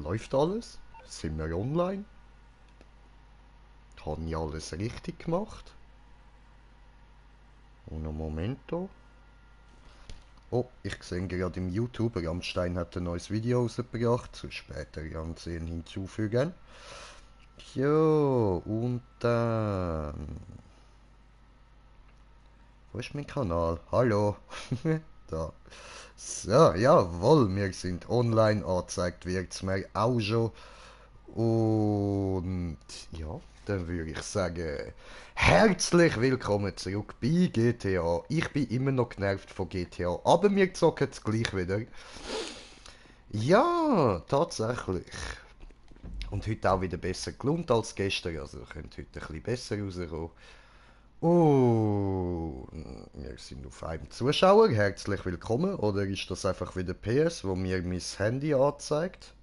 Läuft alles? Sind wir online? Habe ich alles richtig gemacht? Und einen Momento. Oh, ich sehe gerade im YouTube, Rammstein hat ein neues Video rausgebracht. Zu später ansehen hinzufügen. Jo, und dann... Wo ist mein Kanal? Hallo? Da. So, jawohl, wir sind online, angezeigt wird's mir auch schon. Und ja, dann würde ich sagen, herzlich willkommen zurück bei GTA. Ich bin immer noch genervt von GTA, aber wir zocken es gleich wieder. Ja, tatsächlich. Und heute auch wieder besser gelohnt als gestern, also könnte heute ein bisschen besser rauskommen. Oh, wir sind auf einem Zuschauer. Herzlich willkommen. Oder ist das einfach wieder PS, wo mir mein Handy anzeigt?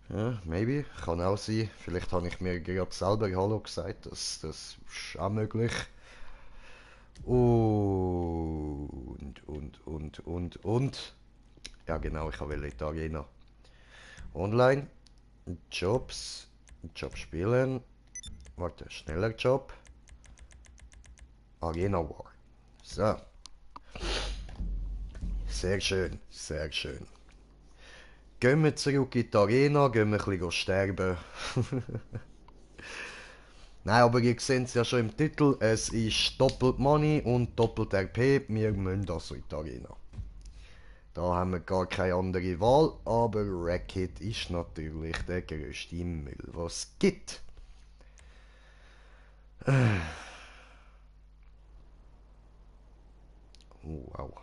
Ja, maybe. Kann auch sein. Vielleicht habe ich mir gerade selber Hallo gesagt. Das ist auch möglich. Und. Ja, genau, ich will in die Arena. Online. Jobs. Job spielen. Warte, schneller Job. Arena War. So. Sehr schön, sehr schön. Gehen wir zurück in die Arena, gehen wir ein bisschen sterben. Nein, aber ihr seht es ja schon im Titel, es ist doppelt Money und doppelt RP, wir müssen also in die Arena. Da haben wir gar keine andere Wahl, aber Racket ist natürlich der grösste Müll, was es gibt. Wow.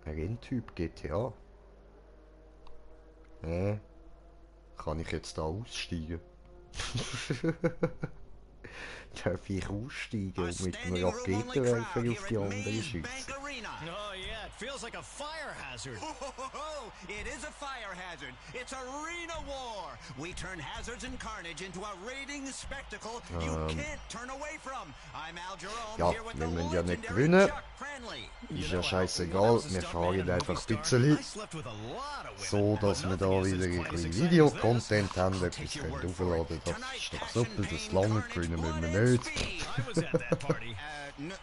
Renntyp GTA. Kann ich jetzt da aussteigen? Darf ich aussteigen und mit einem Raketenwerfer auf die anderen schießen? Oh yeah, it feels like a fire hazard. It is a fire hazard. It's Arena War. We turn hazards and carnage into a raiding spectacle you can't turn away from. I'm Al Jerome Ja, here with wir the müssen ja nicht legendary gewinnen. Chuck Friendly. Ist ja scheißegal, wir fahren einfach ein bisschen so, dass wir da wieder ein bisschen Videocontent haben, etwas können aufladen. Das ist doch super, das lange gewinnen müssen wir nicht. I was at that party. No,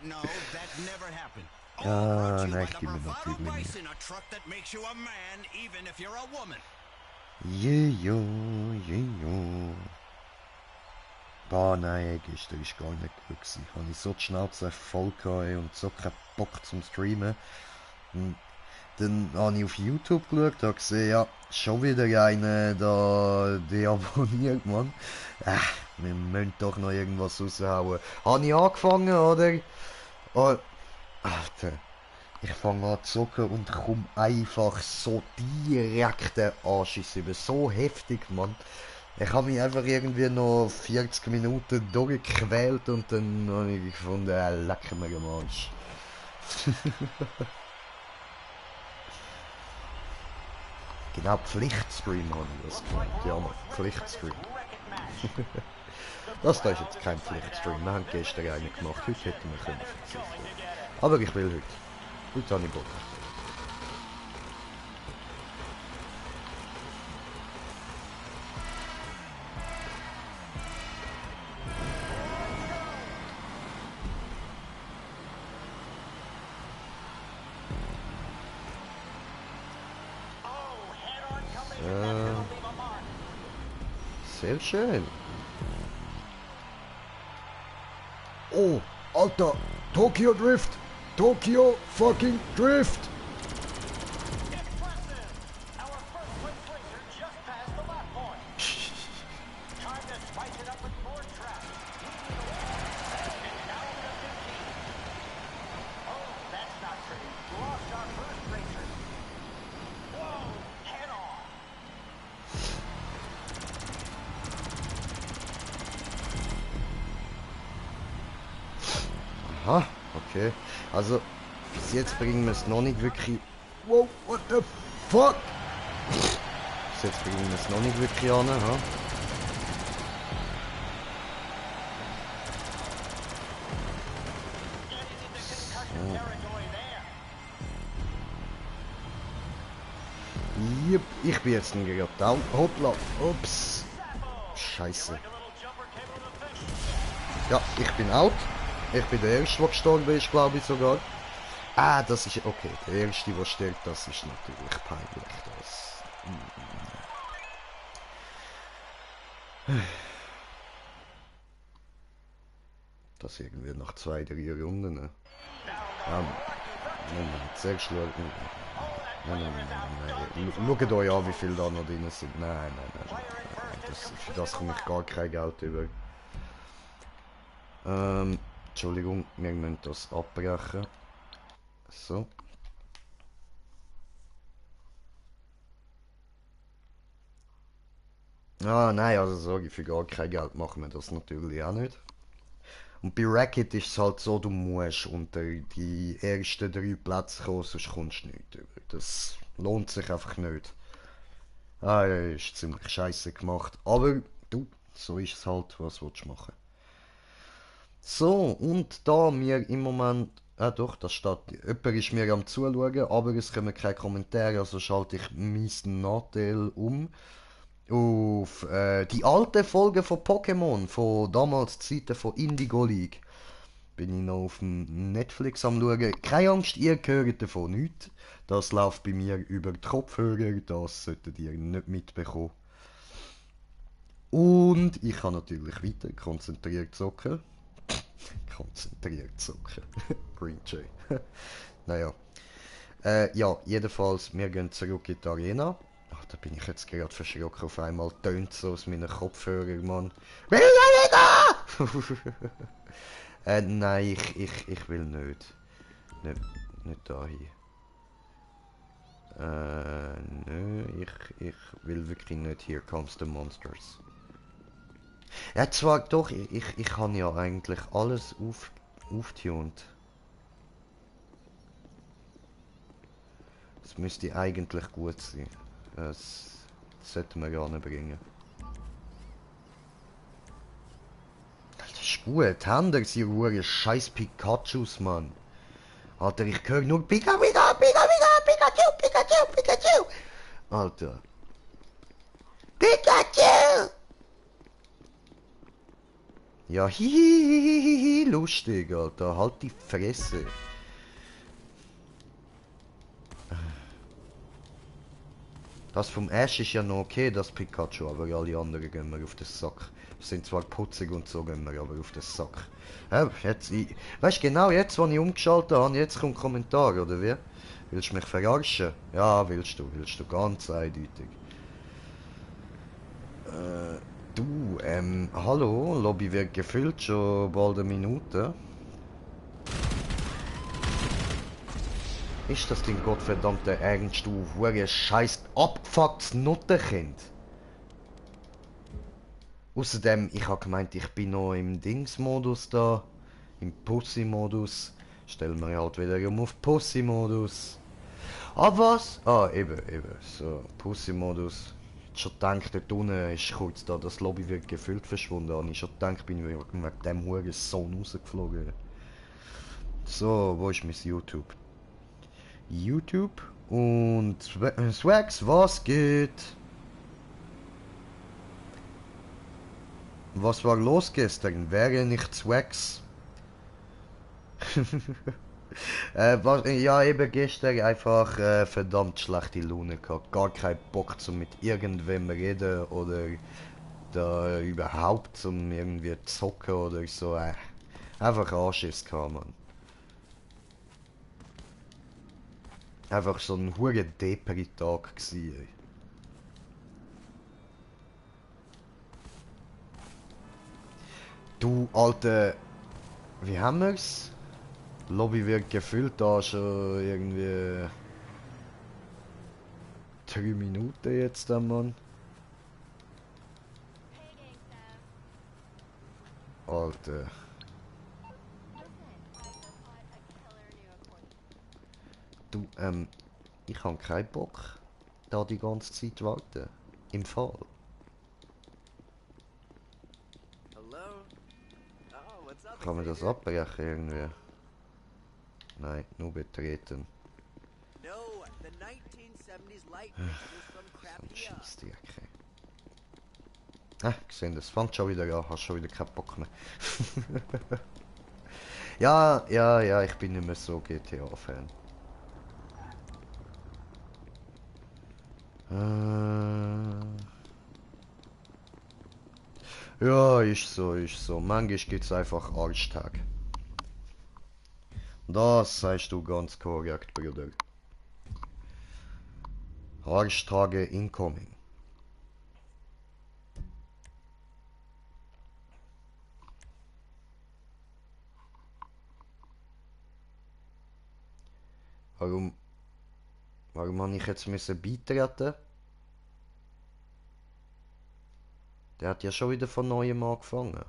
that never happened. Ja, Aren't you nein, like ich a gebe bravado natürlich vice nicht. in a truck that makes you a man, even if you're a woman? Jejo, jejo. Ah nein, gestern war gar nicht gut gewesen. Habe ich so die Schnauze voll gehabt und so keinen Bock zum Streamen. Und dann habe ich auf YouTube geschaut, habe gesehen, ja, schon wieder einer da deabonniert, Mann. Wir müssen doch noch irgendwas raushauen. Habe ich angefangen, oder? Oh, Alter, ich fange an zu zocken und komme einfach so direkt den Anschiss über. So heftig, Mann. Ich habe mich einfach irgendwie noch 40 Minuten durchgequält und dann habe ich gefunden, leck mir am Arsch. Genau, Pflichtstream habe ich das genannt. Ja, Mann, Pflichtstream. Das da ist jetzt kein Pflichtstream. Wir haben gestern einen gemacht, heute hätten wir können verzichten. Aber ich will heute. Heute habe ich Bock. Sehr schön. Oh, Alter, Tokyo Drift! Tokyo fucking Drift! Aha, okay. Also, bis jetzt bringen wir es noch nicht wirklich... Wow, what the fuck? Bis jetzt bringen wir es noch nicht wirklich an, ha? So. Ich bin jetzt nicht gerade down. Hoppla. Ups. Scheiße. Ja, ich bin out. Ich bin der Erste, der gestorben ist, glaube ich sogar. Ah, das ist... Okay, der Erste, der stirbt, das ist natürlich peinlich. Das irgendwie nach 2, 3 Runden. Moment, zuerst schauen. Nein. Schaut euch an, wie viel da noch drin sind. Nein. Für das komme ich gar kein Geld über. Entschuldigung, wir müssen das abbrechen. So. Ah, nein, also sorry, für gar kein Geld machen wir das natürlich auch nicht. Und bei Racket ist es halt so, du musst unter die ersten 3 Plätze kommen, sonst kommst du nicht über. Das lohnt sich einfach nicht. Ah, ja, ist ziemlich scheiße gemacht. Aber du, so ist es halt, was willst du machen? So, und da mir im Moment... Ah doch, das steht... Jemand ist mir am Zuschauen, aber es kommen keine Kommentare, also schalte ich meinen Nachteil um. Auf die alten Folgen von Pokémon, von damals Zeiten von Indigo League. Bin ich noch auf dem Netflix am schauen. Keine Angst, ihr hört davon nichts. Das läuft bei mir über die Kopfhörer, das solltet ihr nicht mitbekommen. Und ich kann natürlich weiter konzentriert zocken. Konzentriert zocken. Green Jay. Naja. Ja, jedenfalls, wir gehen zurück in die Arena. Ach, da bin ich jetzt gerade verschrocken. Auf einmal tönt so aus meinen Kopfhörern, Mann. Will ich wieder? Nein, ich will nicht. Nicht da hier. Nö, ich will wirklich nicht. Here comes the monsters. Ja, zwar doch, ich kann ja eigentlich alles auftuned. Das müsste eigentlich gut sein. Das sollten wir anbringen. Das ist gut. Hander, sie ruhe scheiß Pikachus, Mann. Alter, ich höre nur Pikachu. Alter. Pikachu! Ja, hihihihi, lustig, Alter. Halt die Fresse. Das vom Ash ist ja noch okay, das Pikachu, aber alle anderen gehen mir auf den Sack. Sind zwar putzig und so, gehen wir aber auf den Sack. Jetzt, weißt genau, jetzt, wo ich umgeschaltet habe, jetzt kommt ein Kommentar, oder wie? Willst du mich verarschen? Ja, willst du, ganz eindeutig. Du, hallo, Lobby wird gefüllt, schon bald eine Minute. Ist das Ding gottverdammte Ernst, du hure scheiß abgefucktes Nuttenkind? Außerdem, ich habe gemeint, ich bin noch im Dings-Modus da. Im Pussy-Modus. Stellen wir halt wieder auf Pussy-Modus. Ah, was? Ah, eben. So, Pussy-Modus. Schon gedacht, dort unten ist kurz da, das Lobby wird gefüllt verschwunden. Habe ich schon gedacht, bin ich wegen dem huren Sohn rausgeflogen. So, wo ist mein YouTube? YouTube und Swags, was geht? Was war los gestern? Wäre nicht Swags? Ja, eben gestern einfach verdammt schlechte Laune gehabt. Gar keinen Bock zum mit irgendwem reden oder da überhaupt zum irgendwie zocken oder so. Einfach Anschiss gehabt, man. Einfach so ein hure Depri-Tag gsi. Du, Alter, wie haben wir's? Lobby wird gefüllt, da schon irgendwie 3 Minuten jetzt, Mann. Alter. Du, ich habe keinen Bock, da die ganze Zeit warten. Im Fall. Kann man das abbrechen irgendwie? Nein, nur betreten. The 1970s light fixtures from So ein Crappy Up. Scheissdreck. Gesehen, das fängt schon wieder an, hast schon wieder keinen Bock mehr. Ja, ich bin nicht mehr so GTA-Fan. Ja, ist so. Manchmal gibt's einfach Arschtag. Das sagst du ganz korrekt, Bruder. Arschtage incoming. Warum habe ich jetzt müssen beitreten? Der hat ja schon wieder von neuem angefangen.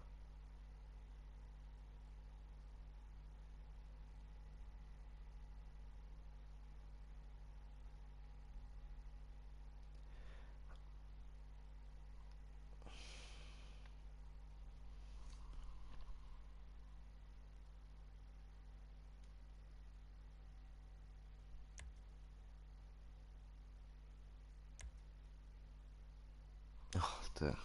Alter.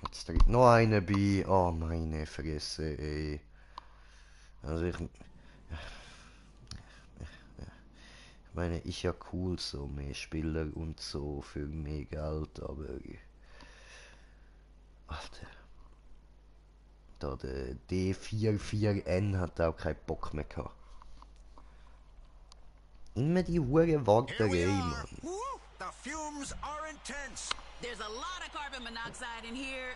Jetzt tritt noch eine bei. Oh, meine Fresse, ey. Also ich meine, ist ja cool so, mehr Spieler und so für mehr Geld, aber... Alter. Da der D44N hat auch keinen Bock mehr gehabt. Immer die hure Warterei, Mann. Woo! The fumes are intense. There's a lot of carbon monoxide in here.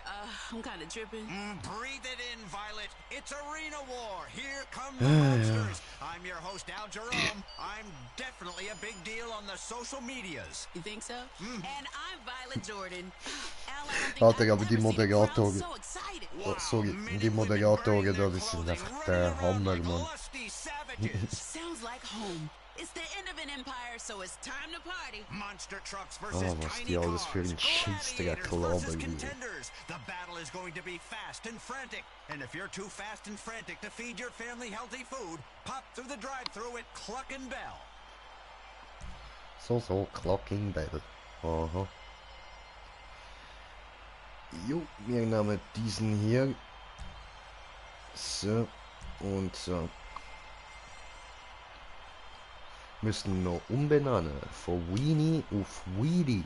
I'm kind of tripping. Breathe it in, Violet. It's Arena War. Here come the monsters. I'm your host, Al Jerome. I'm definitely a big deal on the social medias. You think so? And I'm Violet Jordan. Al, I don't think Alter, I've aber die ever seen a crowd Moderatoren... so excited. Oh, sorry, die Moderatoren da, die sind einfach der Hammer, Mann. Sounds like home. It's the end of an empire, so it's time to party. Monster trucks Oh, versus was tiny die alles für cars. ein Scheißdreck Gladiators versus labern hier. contenders. The battle is going to be fast and frantic. And if you're too fast and frantic to feed your family healthy food, pop through the drive-thru at Cluck and Bell. So, Clocking Bell. Aha. Jo, wir nehmen diesen hier. So, und so. Müssen noch umbenennen. Von Weenie auf Weedy.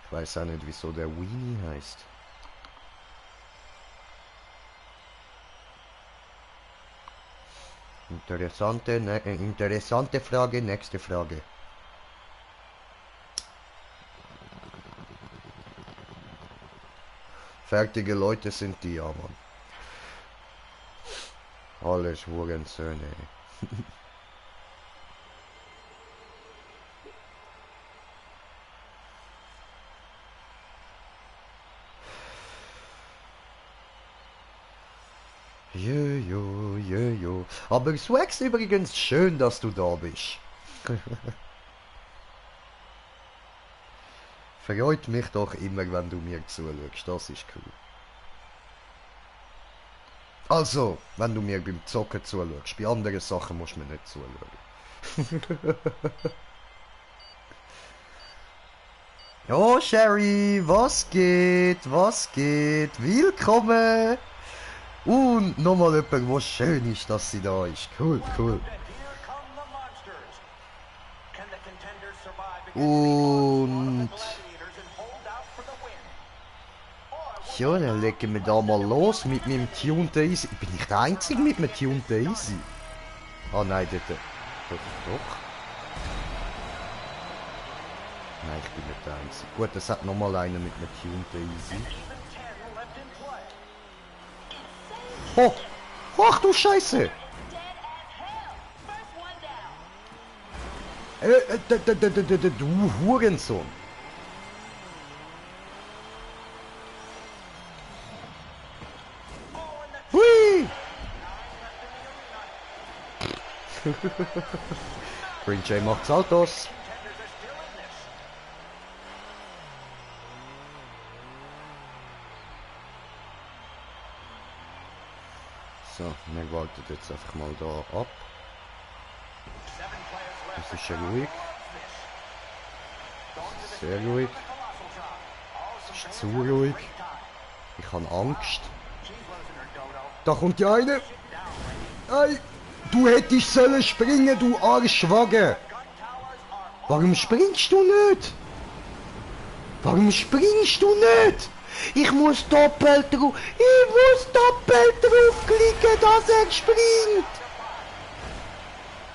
Ich weiß auch nicht, wieso der Weenie heißt. Interessante Frage, nächste Frage. Fertige Leute sind die, ja, Mann. Alles Hurensöhne. Jo. Aber Swax übrigens, schön, dass du da bist. Freut mich doch immer, wenn du mir zuschaust, das ist cool. Also, wenn du mir beim Zocken zuschaust, bei anderen Sachen musst du mir nicht zuschauen. Oh, Sherry, was geht? Willkommen! Und nochmal jemand, wo schön ist, dass sie da ist. Cool. Und... ja, dann legen wir da mal los mit meinem Tuned Easy. Bin ich der Einzige mit einem Tuned Easy? Ah nein, dort. Doch. Nein, ich bin nicht der Einzige. Gut, es hat nochmal einer mit einem Tuned Easy. Oh! Ach du Scheiße! Du Hurensohn! Green Jay macht Saltos. So, wir warten jetzt einfach mal da ab. Das ist ja ruhig. Sehr ruhig. Das ist zu ruhig. Ich habe Angst. Da kommt ja eine. Hey, du hättest sollen springen, du Arschwagen. Warum springst du nicht? Warum springst du nicht? Ich muss doppelt draufklicken, dass er springt.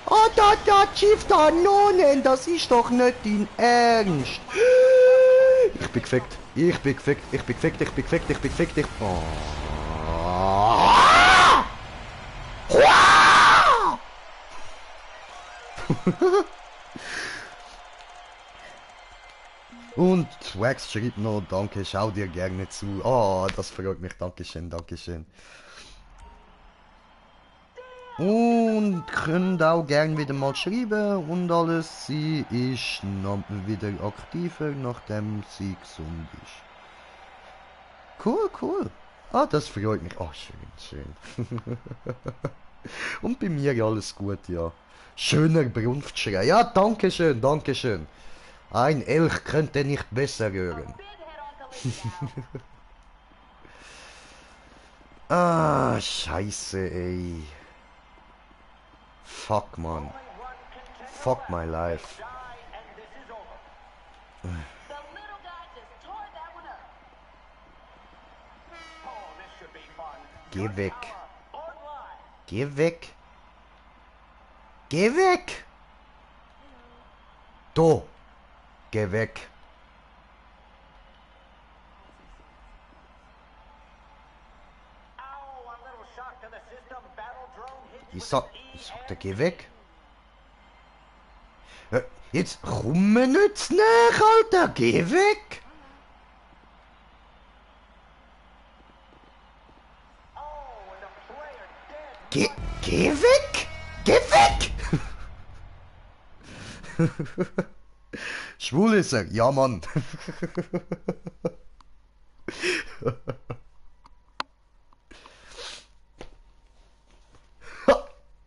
Ah, da, Shift Anonen, das ist doch nicht dein Ernst. Ich bin gefickt. Oh. Und Wax schreibt noch, danke, schau dir gerne zu. Oh, das freut mich, dankeschön. Und könnt auch gerne wieder mal schreiben und alles. Sie ist noch wieder aktiver, nachdem sie gesund ist. Cool. Ah, das freut mich. Oh, schön. Und bei mir alles gut, ja. Schöner Brunftschrei. Ja, dankeschön. Ein Elch könnte nicht besser hören. Ah, scheiße, ey. Fuck, man. Fuck my life. Geh weg. Do. Geh weg. Ich sagte, geh weg. Jetzt komm mir nicht nach, Alter. Geh weg. Geh weg. Schwul ist er. Ja, Mann.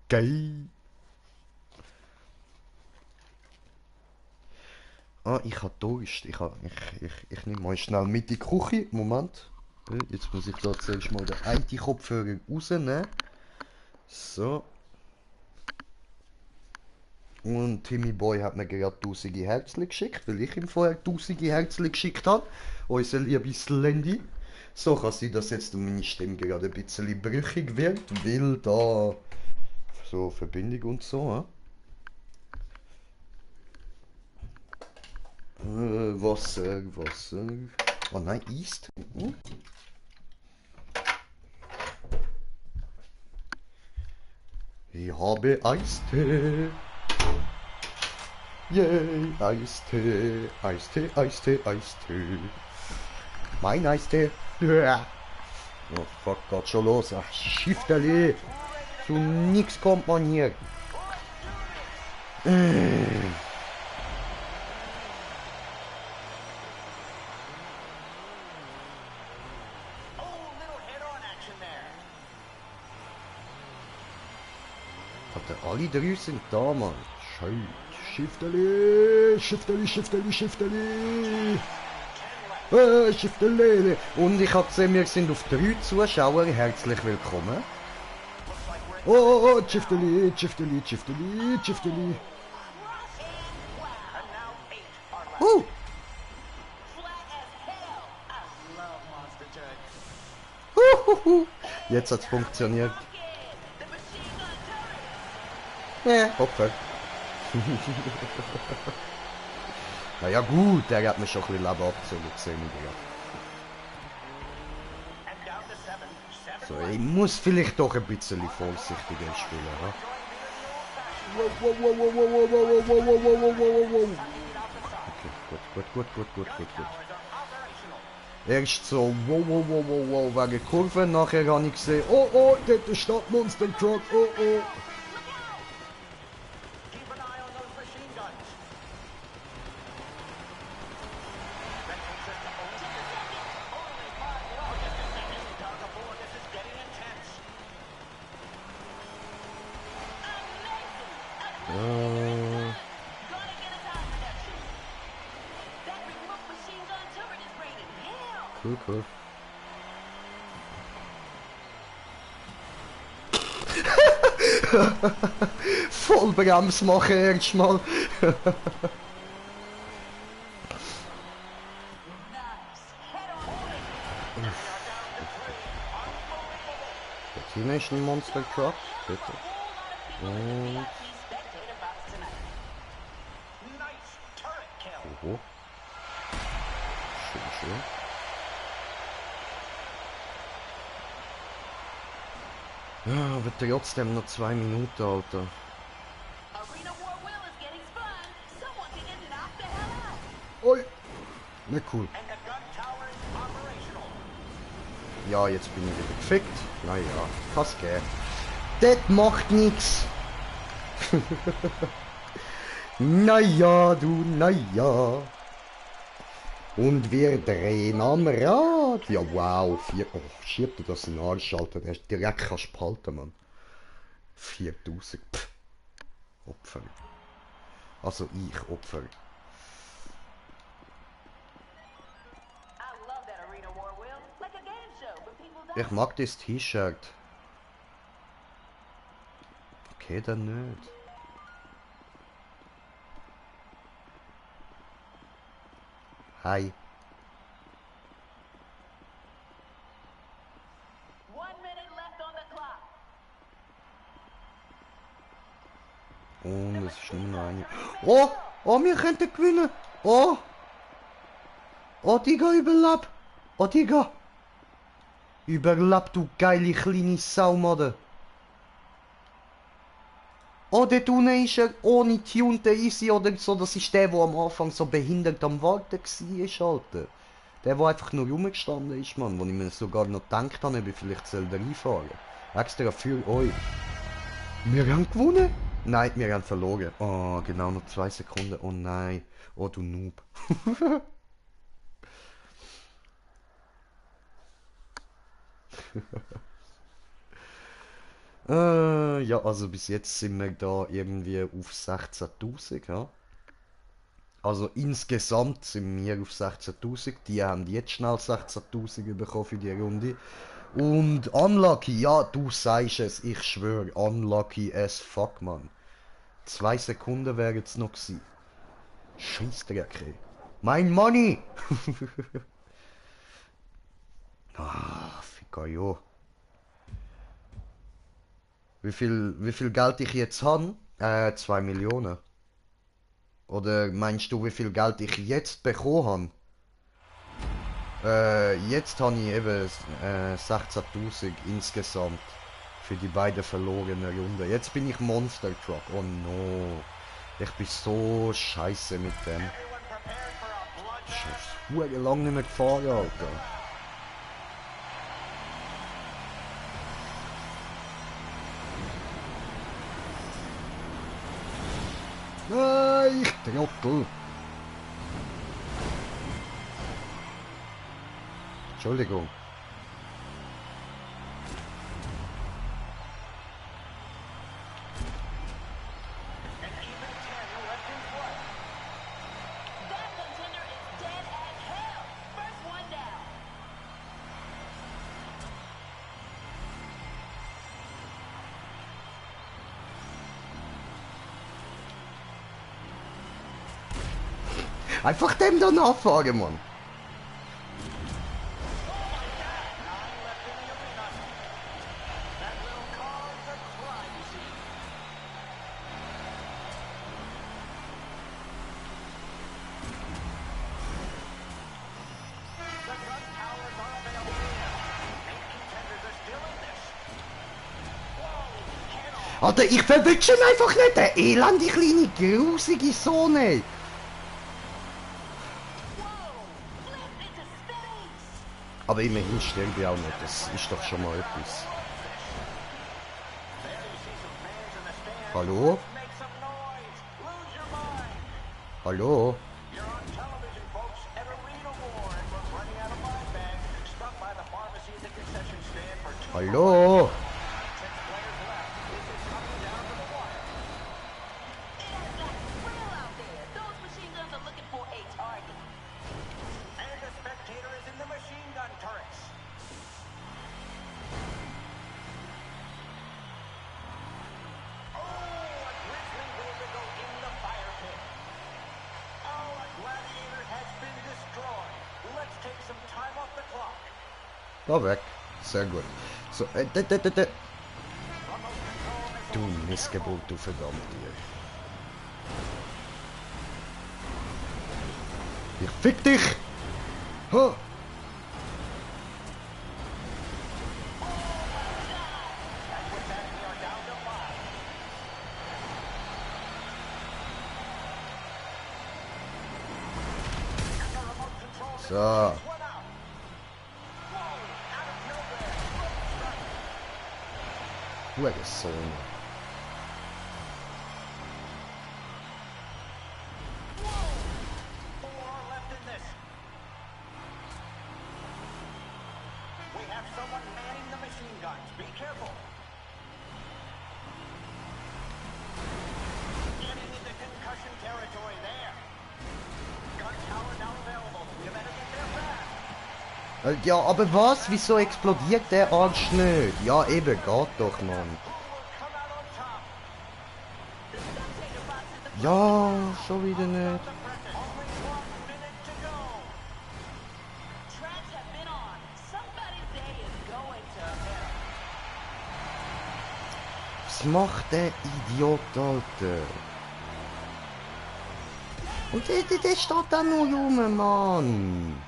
Geil. Ah, ich hab Durst. Ich nehme mal schnell mit in die Küche. Moment. Jetzt muss ich da zuerst mal den einen Kopfhörer rausnehmen. So. Und Timmy Boy hat mir gerade 1000 Herzchen geschickt, weil ich ihm vorher 1000 Herzchen geschickt habe. Unser liebes Landy. So kann sein, dass jetzt meine Stimme gerade ein bisschen brüchig wird, weil da so Verbindung und so. Wasser. Oh nein, Eist. Ich habe Eistee. Yay, Eistee. Mein Eistee. Oh fuck, geht schon los. Ach, Schifterli. Zu nix kommt man hier. Alle drei sind da, Mann. Schön. Schifterli. Schifterli. Und ich habe gesehen, wir sind auf 3 Zuschauer. Herzlich willkommen. Oh, Schifterli. Jetzt hat's funktioniert. Ja, hoffe. Naja gut, der hat mir schon ein bisschen Leben abgezogen gesehen. So, ich muss vielleicht doch ein bisschen vorsichtiger spielen, ha? Okay, gut. Erst so, wow, wegen Kurven, nachher habe ich gesehen, oh, dort ist Stadtmonster Truck, oh. Äh, cool, cool. Vollbrems machen erstmal. Der Teenage Monster Truck, bitte. Und... Oh. Schön, schön. Ja, aber trotzdem noch 2 Minuten, Alter. Oi! Nicht cool. Ja, jetzt bin ich wieder gefickt. Naja, kann's gehen. Das macht nix. Naja, du, naja. Und wir drehen am Rad. Ja, wow. Oh, schiebt dir das in den Arsch, Alter. Der ist direkt kannst du behalten, Mann. 4000. Pff. Opfer. Also ich Opfer. Ich mag das T-Shirt. Okay, dann nicht. Hi. Und es ist nur noch eine. Oh! Oh, wir könnten gewinnen! Oh! Oh, Digga, überlebt! Oh, Digga! Überlebt, du geile kleine Saumadde! Oh, dort unten ist er ohne Tune, der Easy oder so. Das ist der am Anfang so behindert am Warten war, Alter. Der einfach nur rumgestanden ist, Mann. Wo ich mir sogar noch gedacht habe, ob ich vielleicht soll da reinfahren. Extra für euch. Wir haben gewonnen? Nein, wir haben verloren. Oh, genau noch 2 Sekunden. Oh nein. Oh, du Noob. Ja, also bis jetzt sind wir da irgendwie auf 16.000, ja. Also insgesamt sind wir auf 16.000. Die haben jetzt schnell 16.000 bekommen für die Runde. Und unlucky, ja, du sagst es, ich schwöre, unlucky as fuck, man. 2 Sekunden wären es noch gewesen. Scheissdreck, ey. Mein Money! Ah, Ficker, jo. Wie viel Geld ich jetzt habe? 2 Millionen. Oder meinst du, wie viel Geld ich jetzt bekommen habe? Jetzt habe ich eben 16.000 insgesamt für die beiden verlorenen Runden. Jetzt bin ich Monster Truck. Oh no. Ich bin so scheiße mit dem. Ich bin schon lange nicht mehr gefahren, Alter. Nein, ich Trottel. Entschuldigung. Einfach dem da nachfahren, Mann. Alter, ich verwünsche ihn einfach nicht, der elende kleine grusige Sohn, ey. Aber immerhin sterbe ich auch nicht, das ist doch schon mal etwas. Hallo? Hallo? Hallo? Da weg. Sehr gut. So, Du Missgeburt, du verdammte. Ich fick dich! Ha! So. Hurensohn. Ja, aber was? Wieso explodiert der Arsch nicht? Ja, eben, geht doch, Mann. Ja, schon wieder nicht. Was macht der Idiot, Alter? Und der steht da nur rum, Mann.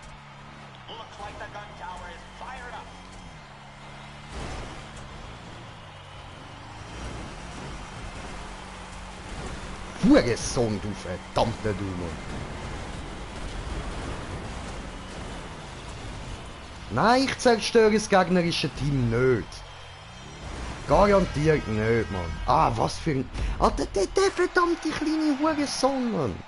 Hurensohn, du verdammter du, Mann. Nein, ich zerstöre das gegnerische Team nicht. Garantiert nicht, Mann. Ah, was für ein... Ah, der verdammte kleine Hurensohn, Mann.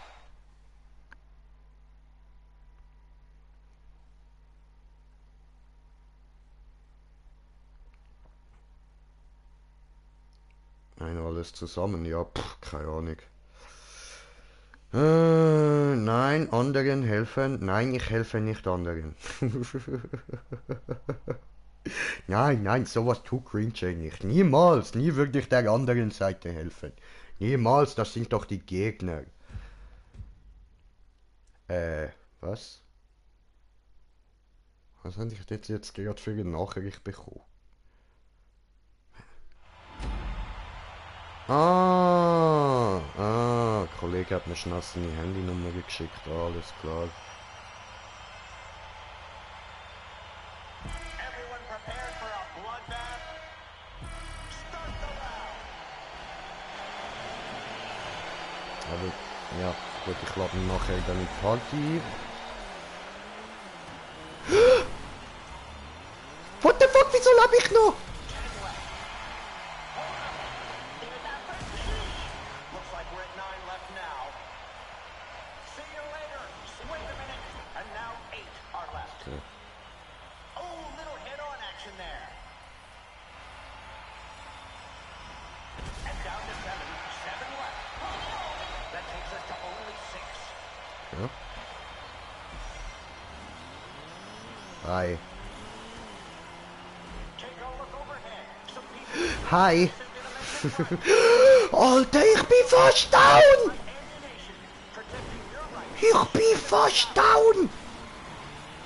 Nein, alles zusammen, ja, keine Ahnung. Nein, anderen helfen. Nein, ich helfe nicht anderen. Nein, sowas tut cringe nicht. Niemals, nie würde ich der anderen Seite helfen. Niemals, das sind doch die Gegner. Was? Was habe ich jetzt gerade für eine Nachricht bekommen? Der Kollege hat mir schnell seine Handynummer geschickt, alles klar. Aber, ja, gut, ich lade ihn nachher dann in die Party. What the fuck, wieso lebe ich noch? Hi. Hi. Alter, ich bin fast down! Ich bin fast down!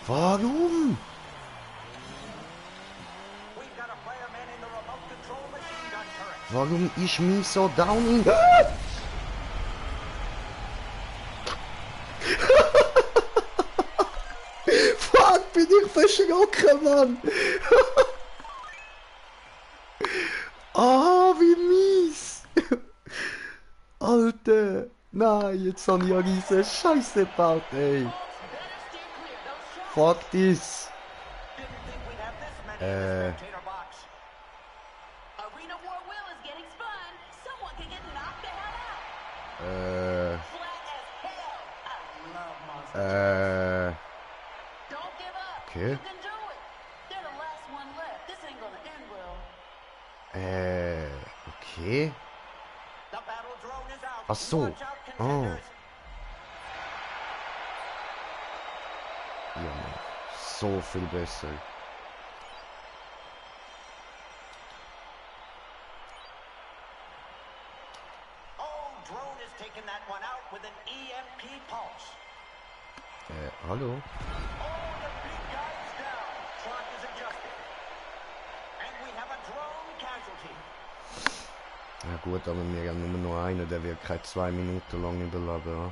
Warum? Warum ist mich so down in... Fuck, bin ich verschrocken, Mann! Ah, wie mies! Alter! Nein, jetzt habe ich ja riesen Scheiße gebaut, ey! Fuck this! Okay. Okay. Ach so. Oh. Ja, so viel besser. Hallo? Clock is adjusted. And we have a drone casualty. Ja gut, aber wir haben nur einen, der wird keine 2 Minuten lang überleben. Ja?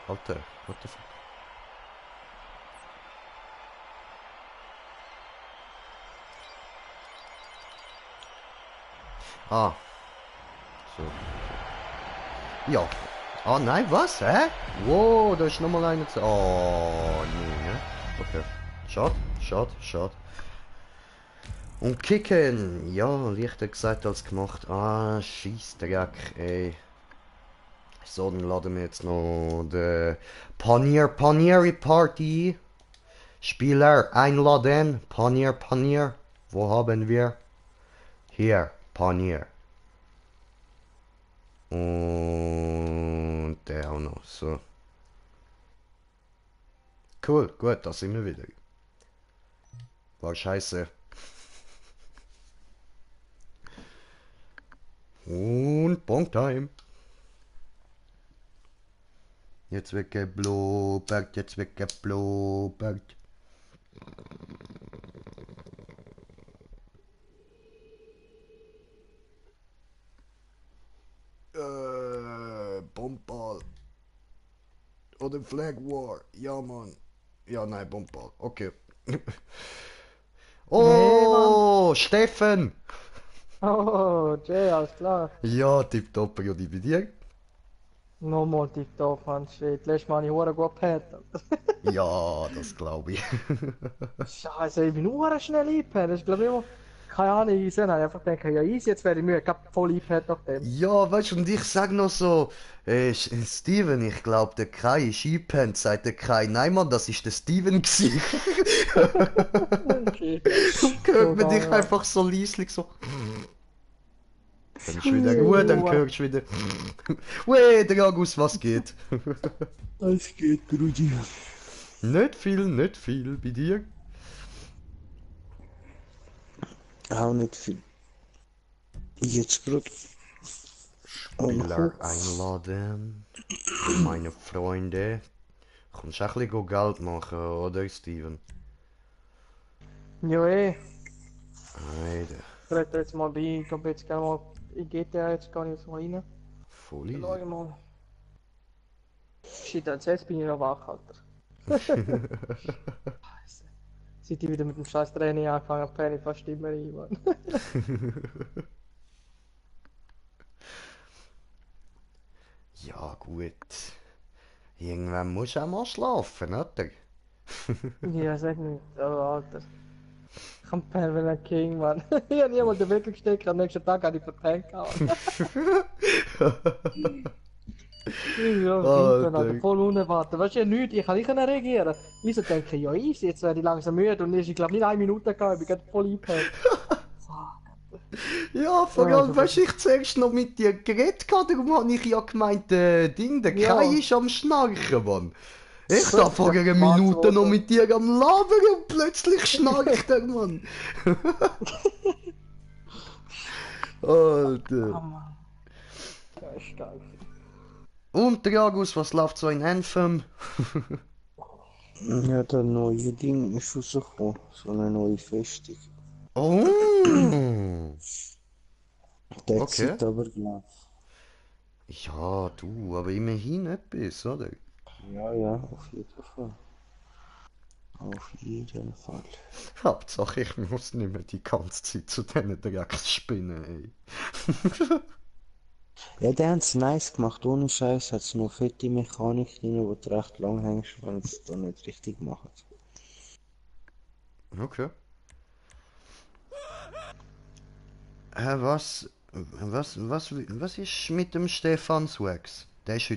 Alter, what the fuck? Ah. So. Ja. Ah, nein, was? Hä? Wow, da ist nochmal einer zu... Oh, nee, ne? Okay. Schade, schade, schade. Und kicken! Ja, leichter gesagt als gemacht. Ah, Scheissdreck, ey. So, dann laden wir jetzt noch die Panieri Party. Spieler einladen. Panier. Wo haben wir? Hier, Panier. Und der auch noch. So. Cool, gut, da sind wir wieder. War scheiße. Und Bonktime. Jetzt wird geblubbert, jetzt wird geblubbert. Bombball. Oder Flag War. Ja, Mann. Ja, nein, Bombball. Okay. Oh, Steffen! Oh, Jay, alles klar. Ja, tipptopp, Rudi, bei dir? Nochmal tipptopp, Mann, shit. Letztes Mal habe ich verdammt gut gepennt. Ja, das glaube ich. Scheiße, ich bin nur schnell eingepennt. Das ist, glaube ich, immer... Keine Ahnung, ich sehe einfach denke, ja, easy, jetzt werde ich müde. Ich habe voll eingepennt nach dem. Ja, weißt du, und ich sag noch so, Steven, ich glaube, der Kai ist eingepennt, sagt der Kai, nein, Mann, das ist der Steven gsi. Okay. Hört man dich einfach so leislich so. Dann ist wieder Ruhe, dann hörst du wieder. Weh, der Agus, was geht? Es geht, Grudi. Nicht viel, bei dir? Auch nicht viel. Jetzt gerade. Spieler einladen. Meine Freunde. Kommst du auch ein bisschen Geld machen, oder, Steven? Ja, Alter, Ich rede jetzt mal bei, ich glaube jetzt gerne mal in GTA, jetzt gehe ich jetzt mal rein. voll Schau easy. ich mal. Shit, jetzt bin ich noch wach, Alter. Scheiße. Seit ich wieder mit dem scheiß Training angefangen habe, penne ich fast immer rein, Mann. Ja, gut. Irgendwann musst du auch mal schlafen, oder? Ja, sag nicht, oh, Alter. Ich kann pennen wie ein King, Mann. Ich habe niemals den Wecker gesteckt, am nächsten Tag habe ich verpennt gehabt. Ja, Alter, voll unerwartet. Weißt du, ja nichts, ich kann nicht reagieren. Ich so denke, ja easy, jetzt werde ich langsam müde und ich glaube nicht 1 Minute gegangen, ich bin gerade voll eingepennt. Ja, vor allem, weißt du, ich zuerst noch mit dir geredet hatte, darum habe ich ja gemeint, der Ja. Kai ist am Schnarchen, Mann. Ich So, da vor einer ja, Minute noch Mann. mit dir am Labern und plötzlich schnarcht er, Mann. Oh Alter. Mann. Ja, ist geil. Und der Agus, was läuft so in Anthem? Ja, der neue Ding ist rausgekommen. So eine neue Festung. Oh. Der Okay. zieht aber gleich. Ja, du, aber immerhin etwas, oder? Ja, auf jeden Fall. Auf jeden Fall. Hauptsache, ich muss nicht mehr die ganze Zeit zu diesen Drecksspinnen, ey. Ja, die haben es nice gemacht. Ohne Scheiß hat es noch fette Mechanik drin, wo du recht lang hängst, wenn es da nicht richtig macht. Okay. Was ist mit dem Stefan Swax? Der ist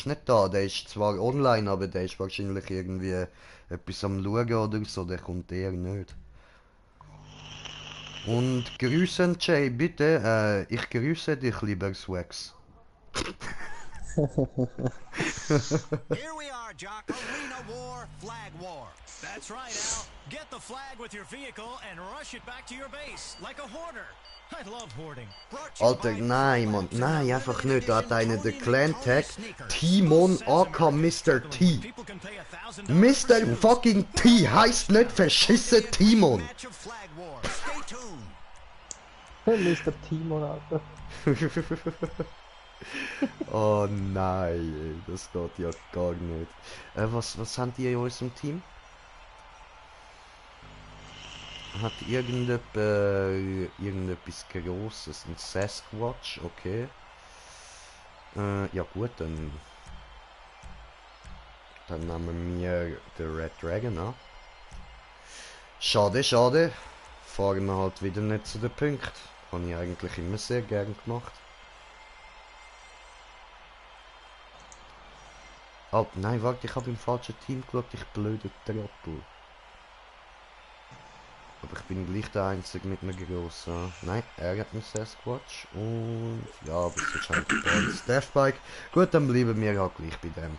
nicht da, der ist zwar online, aber der ist wahrscheinlich irgendwie etwas am Schauen oder so, der kommt eher nicht. Und grüßen Jay, bitte, ich grüße dich, lieber Swax. Here we are, Jock. Arena War, Flag War. That's right, Al. Get the flag with your vehicle and rush it back to your base like a hoarder. I love hoarding. Alter, nein, Mann. Nein, einfach nicht. Da hat einer den Clan-Tag. Timon aka Mr. T. People can pay $1,000. Mr. fucking T heißt nicht verschissen Timon. Match of Flag War. Stay tuned. Mr. Timon, Alter. Oh nein, ey, das geht ja gar nicht. Was haben die in unserem Team? Hat irgendetwas Grosses? Ein Sasquatch, okay. Ja gut, dann nehmen wir den Red Dragon an. Schade, schade. Fahren wir halt wieder nicht zu den Punkten. Habe ich eigentlich immer sehr gern gemacht. Oh, nein, warte, ich habe im falschen Team geschaut, ich blöde Trottel. Aber ich bin gleich der Einzige mit einem grossen. Nein, er hat einen Sasquatch und ja, aber sonst habe ich ein Staffbike. Gut, dann bleiben wir halt gleich bei dem.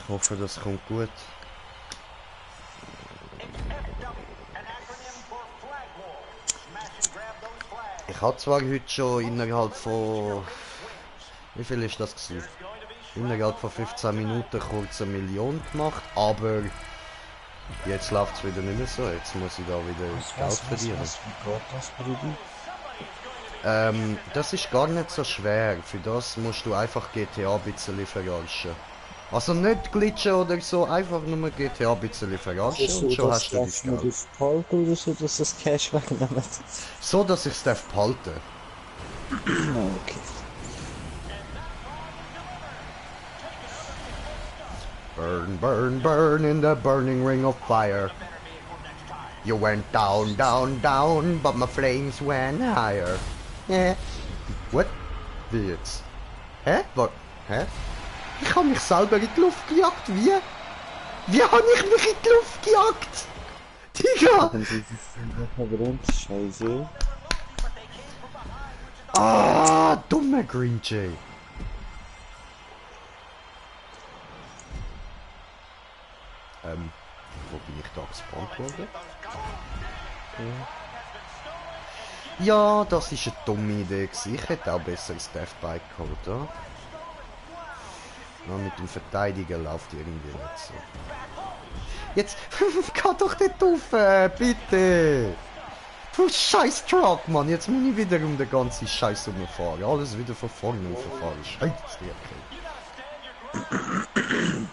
Ich hoffe, das kommt gut. Ich habe zwar heute schon innerhalb von... Wie viel ist das gewesen? Innerhalb von 15 Minuten kurz 1 Million gemacht, aber jetzt läuft es wieder nicht mehr so. Jetzt muss ich da wieder Geld verdienen. Wie geht das, Brudi? Das ist gar nicht so schwer. Für das musst du einfach GTA ein bisschen verarschen. Also nicht glitchen oder so, einfach nur GTA ein bisschen verarschen und schon hast du das Geld. Das behalten oder so, dass das Cash wegnehmen? So, dass ich es behalten. Okay. Burn, burn, burn in the burning ring of fire. You went down, down, down, but my flames went higher. Yeah. What? Wie jetzt? Hä? Was? Hä? Ich habe mich selber in die Luft gejagt. Wie? Wie habe ich mich in die Luft gejagt? Digga! Scheiße. Ah, dummer Green Jay. Wo bin ich da gespawnt worden? Ja, das ist eine dumme Idee gewesen. Ich hätte auch besser ein Deathbike geholt, oder? Ja, mit dem Verteidigen läuft irgendwie nicht so. Jetzt, geh doch nicht auf, bitte! Du scheiß Truck, Mann! Jetzt muss ich wieder um den ganzen Scheiß rumfahren. Alles wieder von vorne auffahren. Scheiße, okay.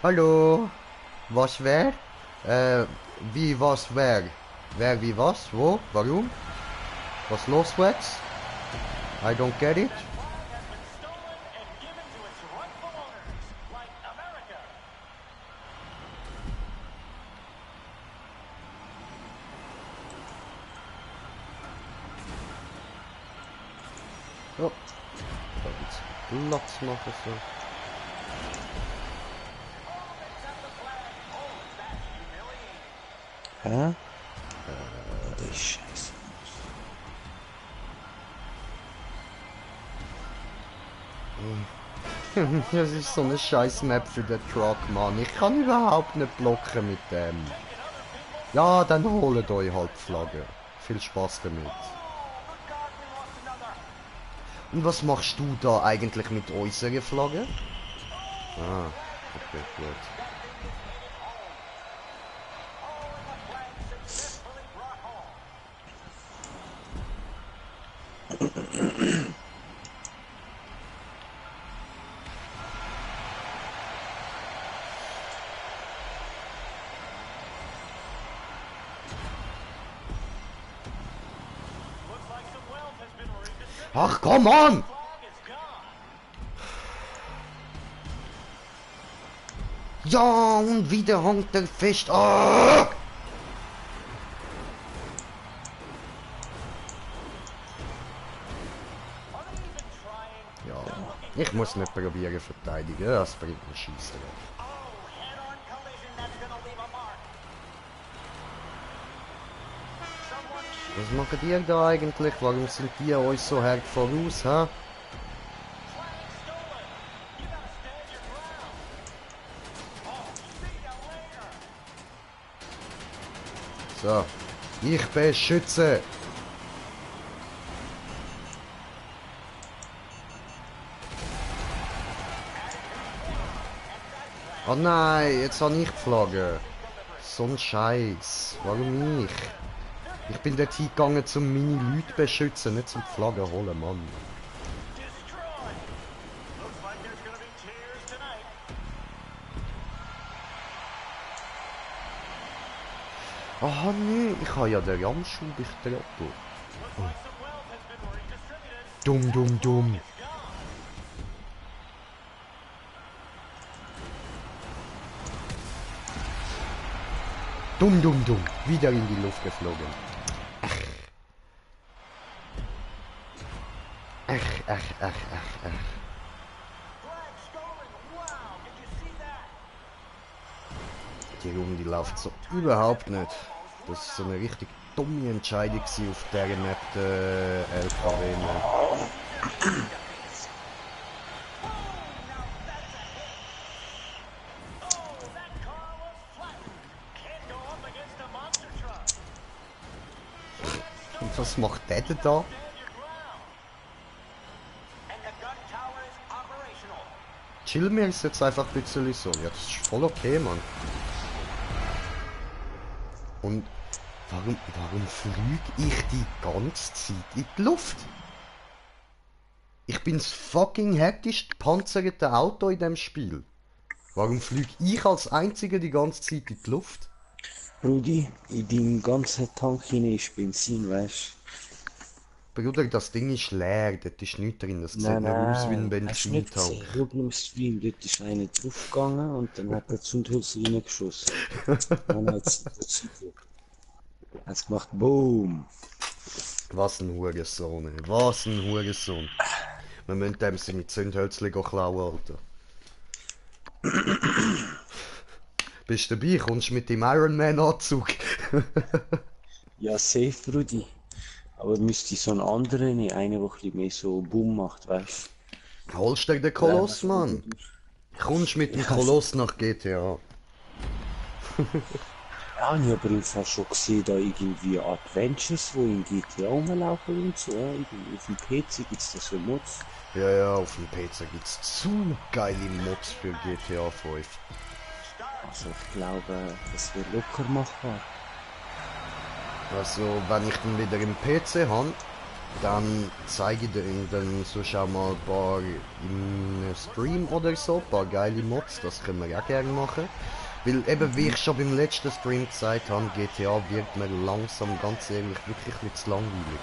Hallo? Was wer? Wie was wer? Wer wie was? Wo? Warum? Was los jetzt? I don't get it. Oh, da gibt's Platz machen so. Hä? Die Scheiße. Das ist so eine scheiß Map für den Truck, Mann. Ich kann überhaupt nicht blocken mit dem. Ja, dann holt euch halt die Flagge. Viel Spaß damit. Und was machst du da eigentlich mit unserer Flagge? Ah, okay, gut. Ach, komm on! Ja, und wieder hängt er fest. Oh! Ja, ich muss nicht probieren verteidigen, das bringt mir Scheisse. Was machen die da eigentlich? Warum sind die uns so hart voraus, hä? So, ich bin Schütze. Oh nein, jetzt habe ich die Flagge. So ein Scheiß. Warum ich? Ich bin dort hingegangen, um meine Leute zu beschützen, nicht zum Flagge holen, Mann. Aha, nee, ich habe ja den Ramschub, ich Trottel. Oh. Dumm, dumm, dumm. Dumm, dumm, dumm. Wieder in die Luft geflogen. Ach. Die Runde läuft so überhaupt nicht. Das ist so eine richtig dumme Entscheidung auf der Map der LKW. Und was macht der denn da? Chill mir ist jetzt einfach ein bisschen so. Ja, das ist voll okay, Mann. Und warum fliege ich die ganze Zeit in die Luft? Ich bin das fucking hektisch gepanzerte Auto in dem Spiel. Warum fliege ich als Einziger die ganze Zeit in die Luft? Rudi, in deinem ganzen Tank hinein ist Benzin, weißt du? Bruder, das Ding ist leer, dort ist nichts drin, das sieht nicht aus wie ein Benzintank. Schau im Stream, dort ist einer draufgegangen und dann hat er Zündhölzer reingeschossen. Dann hat es gemacht, boom! Was ein Hurensohn, ey. Was ein Hurensohn. Wir müssen dem seine Zündhölzchen klauen, Alter. Bist du dabei? Kommst du mit dem Ironman-Anzug? Ja, safe, Rudi. Aber müsste so einen anderen nehmen, einen, der ein bisschen mehr so Boom macht, weißt du? Holst du den Koloss, Mann? Kommst mit dem Koloss nach GTA? Ja, ich habe aber im Fall schon gesehen, da irgendwie Adventures, die in GTA rumlaufen und so. Irgendwie auf dem PC gibt es da so Mods. Ja, auf dem PC gibt es zu geile Mods für GTA 5. Also ich glaube, das wäre locker machbar. Also wenn ich dann wieder im PC habe, dann zeige ich dir dann so schau mal ein paar im Stream oder so, ein paar geile Mods, das können wir auch gerne machen. Weil eben wie ich schon beim letzten Stream gesagt habe, GTA wird mir langsam, ganz ehrlich, wirklich ein bisschen langweilig.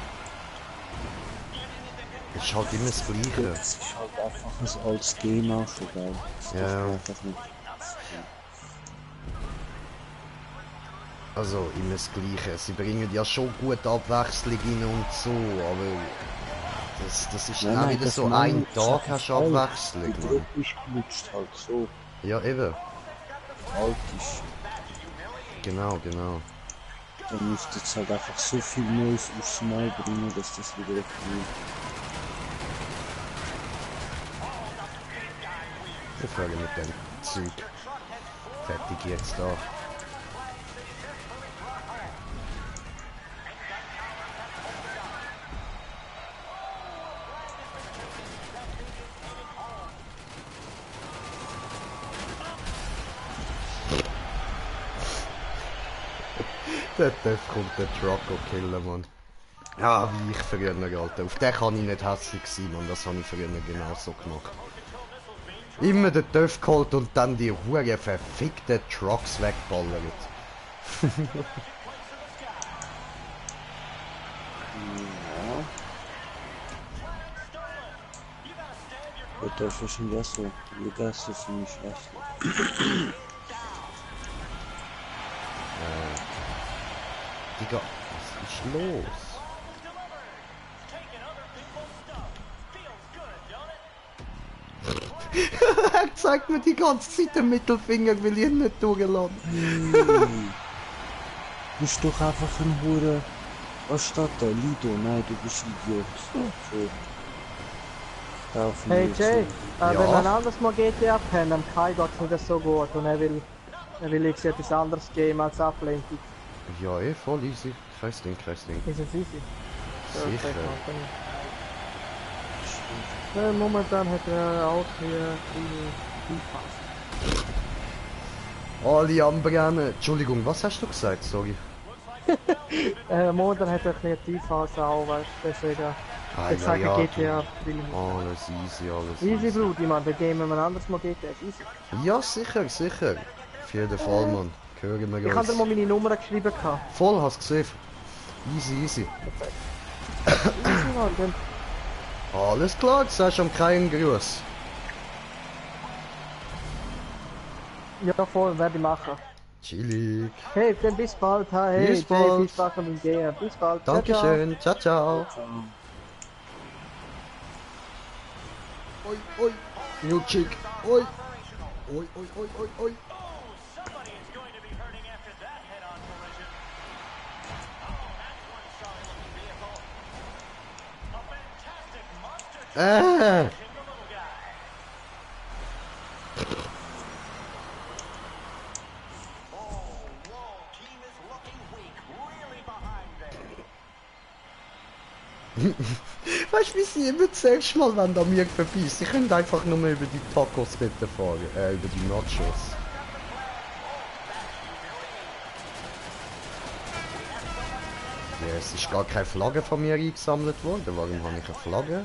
Es ist halt immer das Gleiche. Es ist halt einfach ein altes Game auch schon, geil. Ja. Also immer das Gleiche. Sie bringen ja schon gut Abwechslung rein und so, aber das ist dann auch wieder so ein Tag hast du Abwechslung. Du bist gelutscht halt so. Ja eben. Alt ist. Genau. Dann müsste jetzt halt einfach so viel Neues aufs Mal bringen, dass das wieder wird. Ich frage mit dem Zeug. Fertig jetzt da. Der kommt der Trucker killen, Mann. Ja, wie ich früher, Alter. Auf den kann ich nicht hässlich sein, Mann. Das habe ich früher genauso gemacht. Immer den Töff geholt und dann die hure verfickten Trucks wegballert. Ja. Das ist schon so. Das ist nicht schlecht. Digga, was ist los? Er zeigt mir die ganze Zeit den Mittelfinger, will ich ihn nicht durchlassen. Du bist doch einfach ein Hure Was steht da? Lido? Nein, du bist Idiot. So. Hey Jay, wenn wir Ja? ein anderes Mal GTA pennen, dem Kai geht's nicht so gut und er will jetzt etwas anderes geben als Ablenkung. Ja, voll easy. Kein Ding. Ist es easy? Sicher. Momentan hat er auch hier viel Alle am Brennen. Entschuldigung, was hast du gesagt? Sorry. Momentan hat er ein bisschen Tiefphase auch, weißt du, deswegen. Jetzt sage ich GTA will ich nicht. Alles easy, Easy Blut, ich meine, wir gehen wir ein anderes Mal GTA, ist easy. Ja, sicher. Auf jeden Fall, Mann. Hören wir Ich habe dir mal meine Nummer geschrieben gehabt. Voll, hast gesehen. Easy. Easy, Mann, dann Alles klar, du sagst am keinen Gruß. ja voll, werde ich machen. Chillig. Hey, dann bis bald, hey, Bis Jay, bald. viel Spaß beim Gehen. Bis bald. Ciao, ciao. Dankeschön. Ciao. Oi. New chick. Oi. Somebody is going to be hurting after that head-on collision. Oh, that's one sorry looking vehicle. A fantastic monster truck pushing the little guy. Whoa, team is looking weak, really behind there. Weißt du, wie sie immer zuerst mal, wenn da mir vorbei ist? Sie können einfach nur über die Tacos bitte fahren. Über die Nachos. Ja, es ist gar keine Flagge von mir eingesammelt worden. Warum habe ich eine Flagge?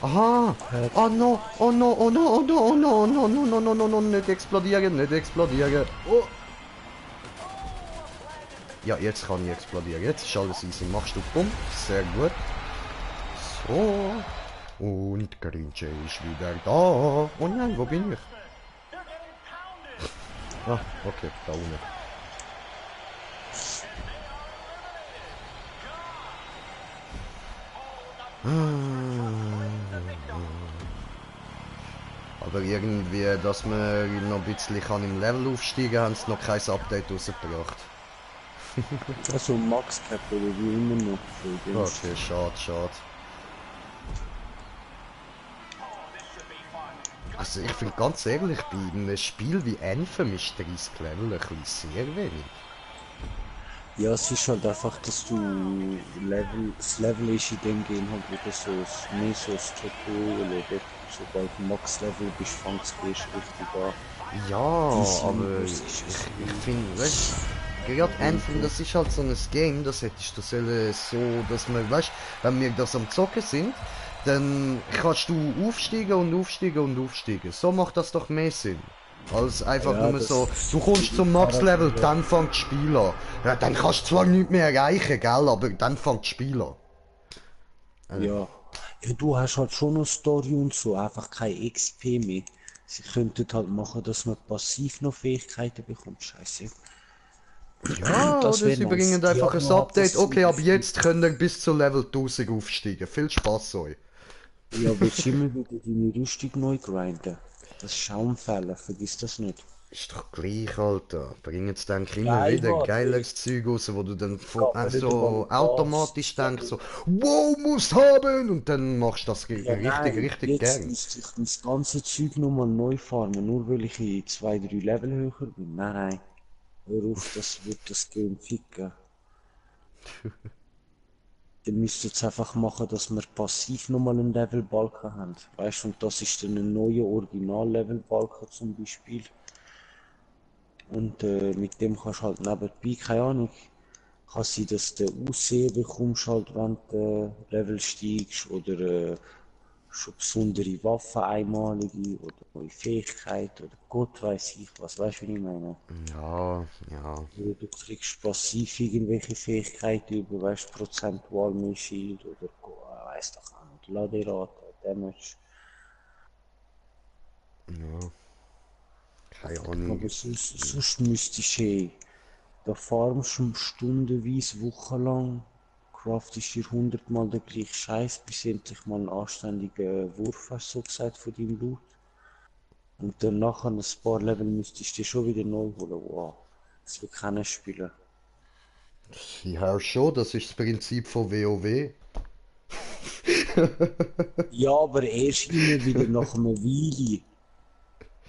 Aha! Oh no, nicht explodieren. Oh. Ja, jetzt kann ich explodieren. Jetzt ist alles easy. Machst du Pump? Sehr gut. So. Und Grinche ist wieder da. Oh nein, wo bin ich? Ah, okay, da unten. Aber irgendwie, dass man noch ein bisschen kann im Level aufsteigen kann, haben sie noch kein Update rausgebracht. Also Max Cap oder wie immer noch. So, Okay, schade. Also ich finde ganz ehrlich, bei einem Spiel wie Anthem ist 30 Level ein bisschen sehr wenig. Ja, es ist halt einfach, dass du das Level ist in dem Game halt wieder so mehr so das Tutorial oder sobald du Max-Level bist, fängst du erst richtig an. Ja, aber ich finde, weißt du, gerade Anthem, das ist halt so ein Game, das hättest du sollen so, dass man, weißt du, wenn wir das am Zocken sind, dann kannst du aufsteigen. So macht das doch mehr Sinn. Als einfach Ja, nur so, du kommst zum Max-Level, dann fängt das Spiel an. Ja, dann kannst du zwar nichts mehr erreichen, gell, aber dann fängt das Spiel an. Ja. Ja, du hast halt schon noch Story und so, einfach kein XP mehr. Sie könnten halt machen, dass man passiv noch Fähigkeiten bekommt, scheiße. Ja, Das oder wär sie nice. bringen einfach ein Ja, Update. das- Okay, ab jetzt könnt ihr bis zu Level 1000 aufsteigen. Viel Spaß euch. Ja, willst du immer wieder deine Rüstung neu grinden? Das ist auch ein Fehler, vergiss das nicht. Ist doch gleich, Alter. Bringen jetzt dann immer Nein, wieder warte. geileres Zeug raus, wo du dann aber so du automatisch denkst, so, wow, musst haben! Und dann machst du das richtig jetzt gern. müsste ich das ganze Zeug nochmal neu farmen, nur weil ich in 2-3 Level höher bin. Nein, hör auf, das wird das Game ficken. Dann müsst ihr jetzt einfach machen, dass wir passiv nochmal einen Levelbalken haben. Weißt du, und das ist dann ein neuer Original-Levelbalken zum Beispiel. Und mit dem kannst du halt nebenbei, keine Ahnung, kann sein, dass du Aussehen bekommst, halt, wenn du Level steigst, oder schon besondere Waffen, einmalige, oder neue Fähigkeiten, oder Gott weiß ich was, weißt du, wie ich meine? Ja. Oder du kriegst passiv irgendwelche Fähigkeiten über, weißt du, prozentual mehr Shield, oder weiss doch auch nicht, Laderate, Damage. Keine Ahnung. Aber sonst müsstest du da farmst du stundenweise, wochenlang, craftest dir 100 Mal den gleichen Scheiß, bis du endlich mal einen anständigen Wurf hast, so gesagt, von deinem Loot. Und dann nachher ein paar Level müsstest du dir schon wieder neu holen. Wow, das will keiner spielen. Ja, schon, das ist das Prinzip von WoW. Ja, aber erst immer wieder nach einer Weile.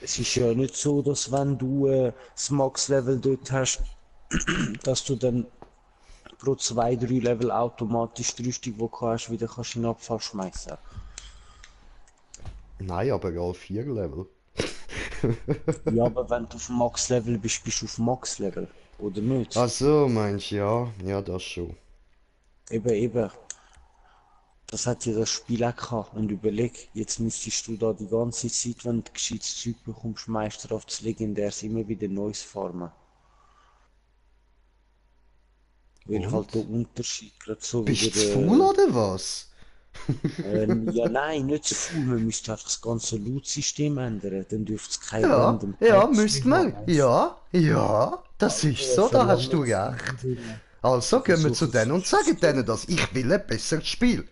Es ist ja nicht so, dass wenn du das Max-Level dort hast, dass du dann pro 2, 3 Level automatisch die Rüstung, die du hast, wieder kannst in den Abfall schmeißen. Nein, aber alle 4 Level. Ja, aber wenn du auf Max-Level bist, bist du auf Max-Level, oder nicht? Ach so, meinst du, ja. Ja, das schon. Eben. Das hat ja das Spiel auch gehabt. Und überleg, jetzt müsstest du da die ganze Zeit, wenn du gescheites Zeug bekommst, Meister auf das Legendärs immer wieder Neues farmen. Weil Und? halt der Unterschied gerade so Bist du wieder... faul oder was? Ja, nein, nicht zu viel. Man müsste einfach das ganze Loot-System ändern. Dann dürfte es kein Ja, random ja, Packs müsste mehr man. haben. Ja, das ist so, da hast du recht. Also gehen wir zu denen und sagen denen das. Ich will ein besseres Spiel.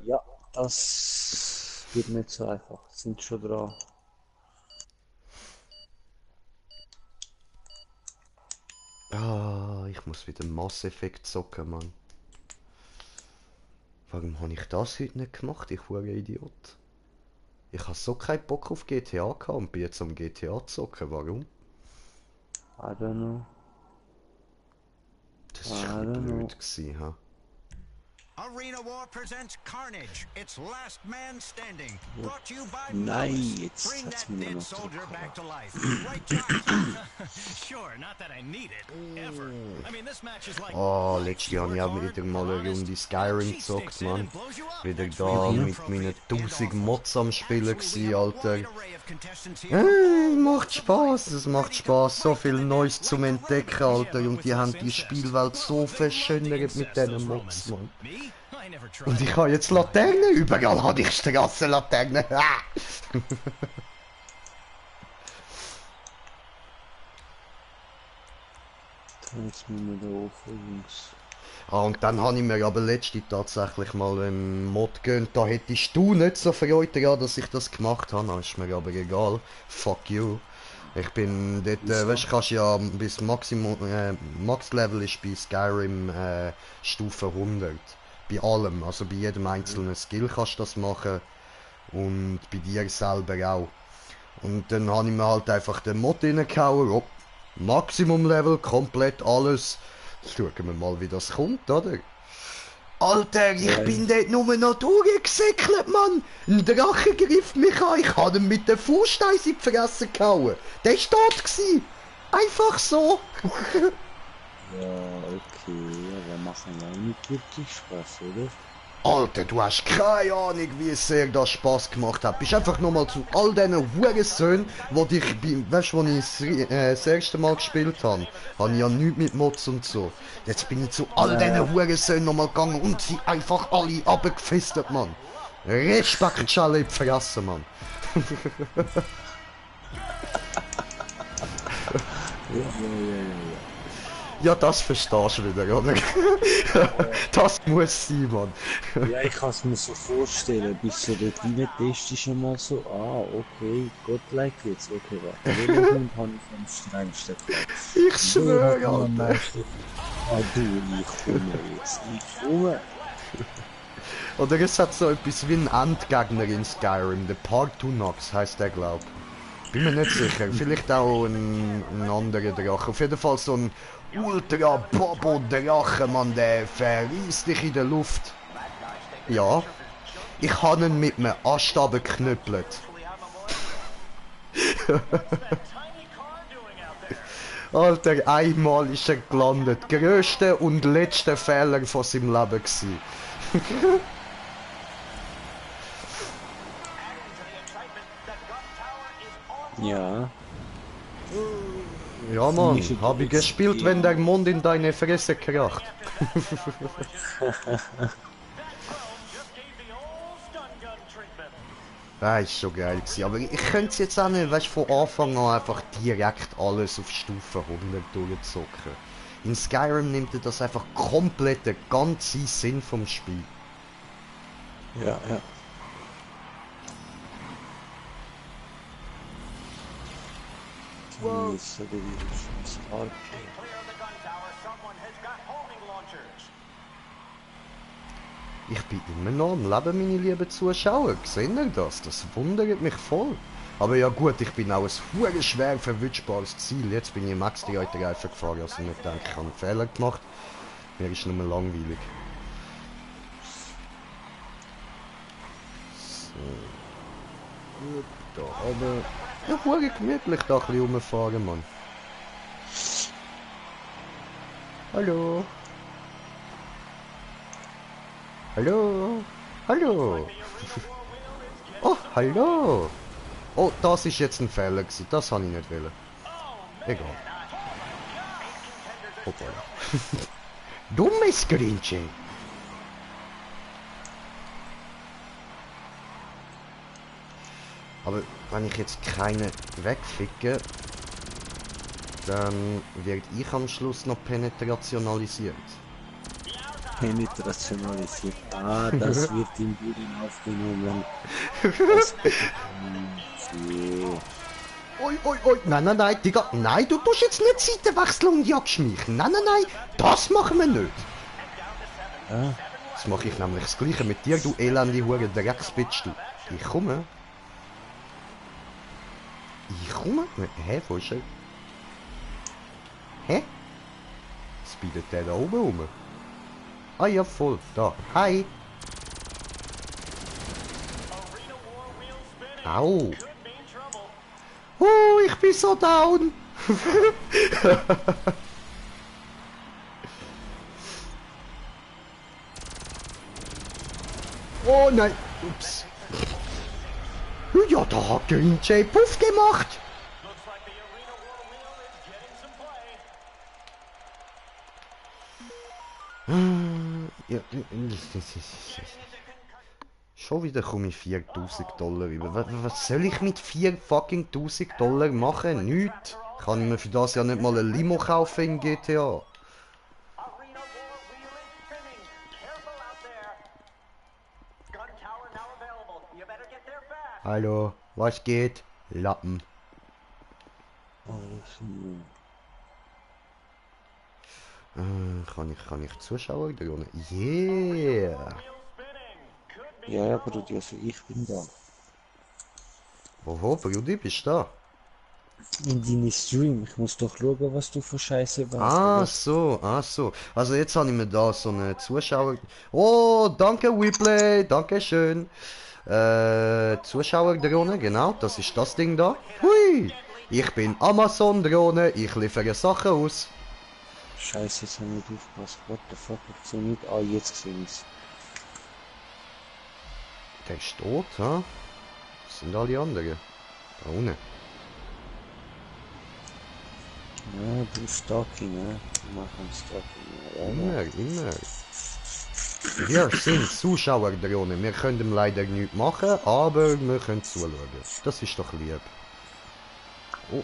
Ja, das wird nicht so einfach. Sind schon dran. Ah, ich muss wieder Mass Effect zocken, Mann. Warum habe ich das heute nicht gemacht, ich hure Idiot? Ich habe so keinen Bock auf GTA gehabt und bin jetzt am GTA zocken, warum? I don't know. Das war ein bisschen blöd gewesen, ha? Arena War presents Carnage. It's Last Man Standing. Brought to you by Nein, Palace. jetzt Bring hat's that mir dead noch soldier zurückgekommen. back to life. Right, Josh? Sure, not that I need it. Ever. I mean, this match is like. Oh, letztes Jahr habe ich auch wieder mal eine Runde Skyrim gezockt, Mann. Wieder da mit meinen 1000 Mods am Spielen gewesen, Alter. Macht Spaß, es macht Spaß, so viel Neues zum Entdecken, Alter. Und die haben die Spielwelt so verschönert mit diesen Mods, Mann. Und ich habe jetzt Laternen, überall habe ich Strassenlaternen. Jetzt müssen wir da offen, Jungs. Ah, und dann habe ich mir aber letztens tatsächlich mal einen Mod gegönnt. Da hättest du nicht so Freude daran, dass ich das gemacht habe. Das ist mir aber egal. Fuck you. Ich bin dort, weißt du, kannst ja bis Maximum, Max-Level ist bei Skyrim Stufe 100. Bei allem, also bei jedem einzelnen Skill kannst du das machen. Und bei dir selber auch. Und dann habe ich mir halt einfach den Mod reingehauen. Oh, Maximum-Level, komplett alles. Schauen wir mal, wie das kommt, oder? Alter, ich bin dort nur noch durchgesäckelt, Mann! Ein Drache griff mich an, ich habe ihn mit der Fußstein in die Fresse gehauen. Der war tot gewesen. Einfach so. Ja, okay, aber machen ja nicht wirklich Spaß, oder? Alter, du hast keine Ahnung, wie sehr das Spaß gemacht hat. Bist einfach nochmal zu all diesen Hurensöhnen, wo dich, weißt du, wo ich das erste Mal gespielt habe, habe ich ja nichts mit Mods und so. Jetzt bin ich zu all diesen Hurensöhnen nochmal gegangen und sie einfach alle abgefistet, Mann. Respekt, Schale in die Fresse, Mann. Ja, das verstehst du wieder, oder? Das muss sein, Mann. Ja, ich kann es mir so vorstellen, bis so dort rein testest du mal so, okay, Gott like jetzt, okay, warte, welchen Hund habe ich am strengsten gehabt? Ich schwöre, Alter. Du, ich komme jetzt, ich komme. Oder es hat so etwas wie ein Endgegner in Skyrim, der Partunox heisst der, glaub. Bin mir nicht sicher, vielleicht auch ein anderer Drache. Auf jeden Fall so ein Ultra-Bobo-Drache, Mann, der verliest dich in der Luft. Ja, ich habe ihn mit einem Ast geknüppelt. Alter, einmal ist er gelandet. Größter und letzter Fehler von seinem Leben gewesen. Ja. Ja, Mann, hab ich gespielt, wenn der Mond in deine Fresse kracht. Das ist schon geil gewesen, aber ich könnte es jetzt auch nicht, weißt, von Anfang an einfach direkt alles auf Stufe 100 durchzocken. In Skyrim nimmt er das einfach komplett den ganzen Sinn vom Spiel. Ja. Wow. Ich bin immer noch am Leben, meine lieben Zuschauer. Seht ihr das? Das wundert mich voll. Aber ja gut, ich bin auch ein verdammt schwer verwutschbares Ziel. Jetzt bin ich im Max die Reifen gefahren, also ich denke, ich habe einen Fehler gemacht. Mir ist nur langweilig. So. Gut, da oben. Ja, verdammt gemütlich da ein bisschen rumfahren, Mann. Hallo. Hallo. Hallo. Oh, hallo. Oh, das ist jetzt ein Fehler gewesen. Das habe ich nicht wollen. Egal. Hoppala. Dummes Grinchen. Aber wenn ich jetzt keine wegficke, dann werde ich am Schluss noch penetrationalisiert. Penetrationalisiert. Ah, das wird im Boden aufgenommen. Oi, oi, oi. Nein, nein, nein, Digga. Nein, du tust jetzt nicht Seitenwechsel und jagst mich. Nein, nein, nein. Das machen wir nicht. Ah. Das mache ich nämlich das Gleiche mit dir, du elende Hure Drecksbitch, du. Ich komme. Ich komme? Hä, wo ist er? Hä? Was bietet der da oben rum? Ah ja, voll. Da. Hi. Au. Oh, ich bin so down. Oh nein. Ups. Ja, da hat Green Jay Puff gemacht. Ja, schon wieder komme ich 4000 Dollar über. Was soll ich mit 4 fucking 1000 Dollar machen? Nichts. Kann ich mir für das ja nicht mal ein Limo kaufen in GTA. Hallo, was geht? Lappen. Kann ich Zuschauer drohen? Yeah! Ja, Brudi, also ich bin da. Oho, Brudi, bist du da? In deinem Stream. Ich muss doch schauen, was du für Scheiße machst. Ah so. Also jetzt habe ich mir da so eine Zuschauer... Oh, danke Weplay, danke schön. Zuschauerdrohne, genau, das ist das Ding da. Hui! Ich bin Amazon-Drohne, ich liefere Sachen aus. Scheiße, jetzt haben wir nicht aufgepasst. What the fuck, ich sehe nicht. Ah, jetzt sehe ich's. Der ist tot, ha? Was sind alle anderen? Da unten. Ja, du Stalking, ja. Wir machen Stalking, ja. Immer. Wir sind Zuschauerdrohne. Wir können dem leider nichts machen, aber wir können zuschauen. Das ist doch lieb. Oh.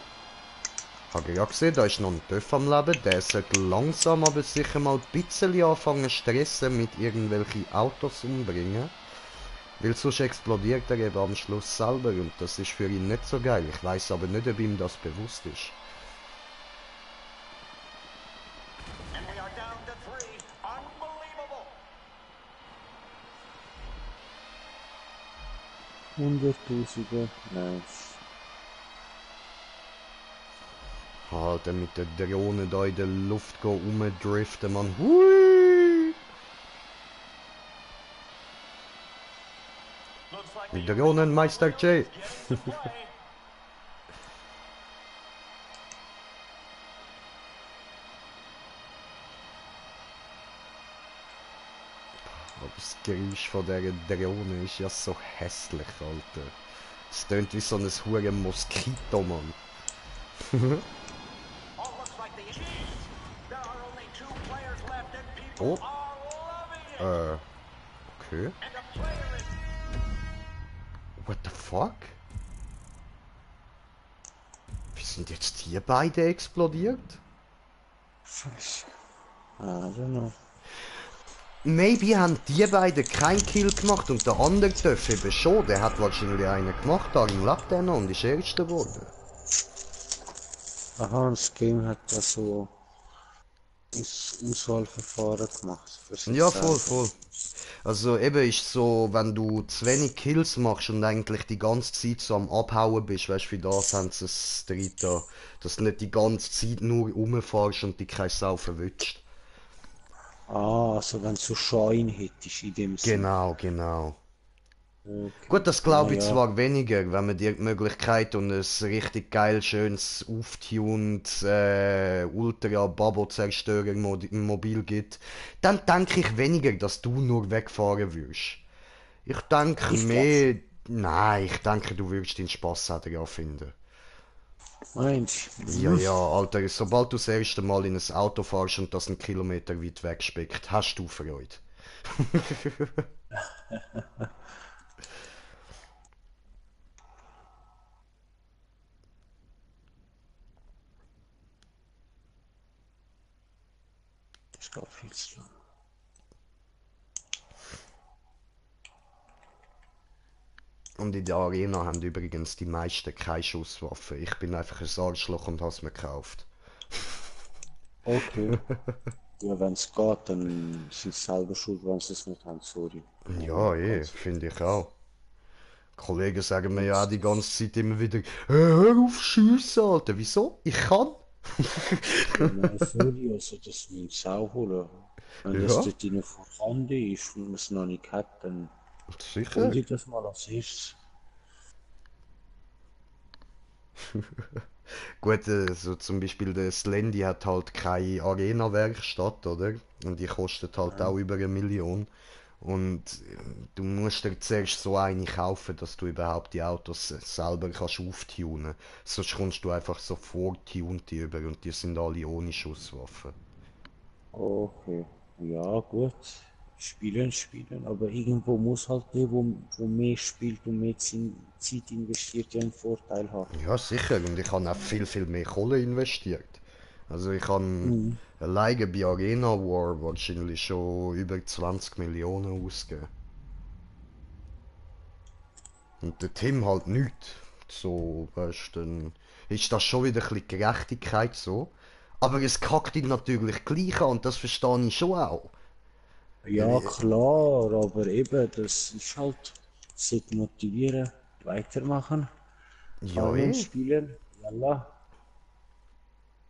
Habe ich ja gesehen, da ist noch ein Töff am Leben. Der sollte langsam aber sicher mal ein bisschen anfangen stressen mit irgendwelchen Autos umbringen. Weil sonst explodiert er eben am Schluss selber und das ist für ihn nicht so geil. Ich weiß aber nicht, ob ihm das bewusst ist. Hunderttausende, nice. Alter, mit der Drohne da in der Luft rumdriften, man. Hui! Drohnenmeister J. Das Geräusch von dieser Drohne ist ja so hässlich, Alter. Es tönt wie so ein hure Moskito, Mann. Oh. Okay. What the fuck? Wie sind jetzt hier beide explodiert? Scheiße. I don't know. Maybe haben die beiden keinen Kill gemacht und der andere Töff eben schon. Der hat wahrscheinlich einen gemacht, darum lebt er noch und ist Erster geworden. Aha, das Game hat da so Auswahlverfahren gemacht. Für sich Ja, selber. voll. Also eben ist so, wenn du zu wenig Kills machst und eigentlich die ganze Zeit so am Abhauen bist, weißt du, wie das haben sie es drin da, dass du nicht die ganze Zeit nur rumfährst und dich keine Sau verwünscht. Ah, also wenn du so Schein hättest in dem Sinn. Genau. Okay. Gut, das Ja, glaube ich ja. zwar weniger, wenn man dir die Möglichkeit und ein richtig geil, schönes, auftuned, Ultra-Babo-Zerstörer-Mobil gibt, dann denke ich weniger, dass du nur wegfahren würdest. Ich denke Ich glaube, mehr, nein, ich denke, du würdest den Spaß auch daran finden. meinst Ja, Alter, sobald du das erste Mal in ein Auto fährst und das einen Kilometer weit wegspickt, hast du Freude. das geht viel zu lang. Und in der Arena haben übrigens die meisten keine Schusswaffen. Ich bin einfach ein Arschloch und hab's mir gekauft. Okay. Ja, wenn es geht, dann sind sie selber schuld, wenn sie es nicht haben, sorry. Ja, Ganz finde ich auch. Kollegen sagen mir ja auch ganz die ganze Zeit immer wieder, hör auf schiessen, Alter. Wieso? Ich kann. ja, nein, sorry, also das müssen sie auch holen. Wenn das Ja, dort in vorhanden ist und man es noch nicht hat, dann hol sicher. dir das mal als erstes. Gut, so zum Beispiel der Slendy hat halt keine Arena-Werkstatt, oder? Und die kostet halt auch über 1 Million. Und du musst dir zuerst so eine kaufen, dass du überhaupt die Autos selber kannst auftunen. Sonst kommst du einfach so vortunte über und die sind alle ohne Schusswaffen. Okay, ja gut. Spielen, aber irgendwo muss halt der, wo mehr spielt und mehr Zeit investiert, ja einen Vorteil haben. Ja, sicher. Und ich habe auch viel mehr Kohle investiert. Also ich habe Mhm. alleine bei Arena War wahrscheinlich schon über 20 Millionen ausgegeben. Und der Tim halt nichts. So, weißt du, dann ist das schon wieder ein bisschen Gerechtigkeit so. Aber es kackt ihn natürlich gleich an und das verstehe ich schon auch. Ja, klar, aber eben, das ist halt, sollte motivieren, weitermachen, Ja, feiern, spielen, yalla.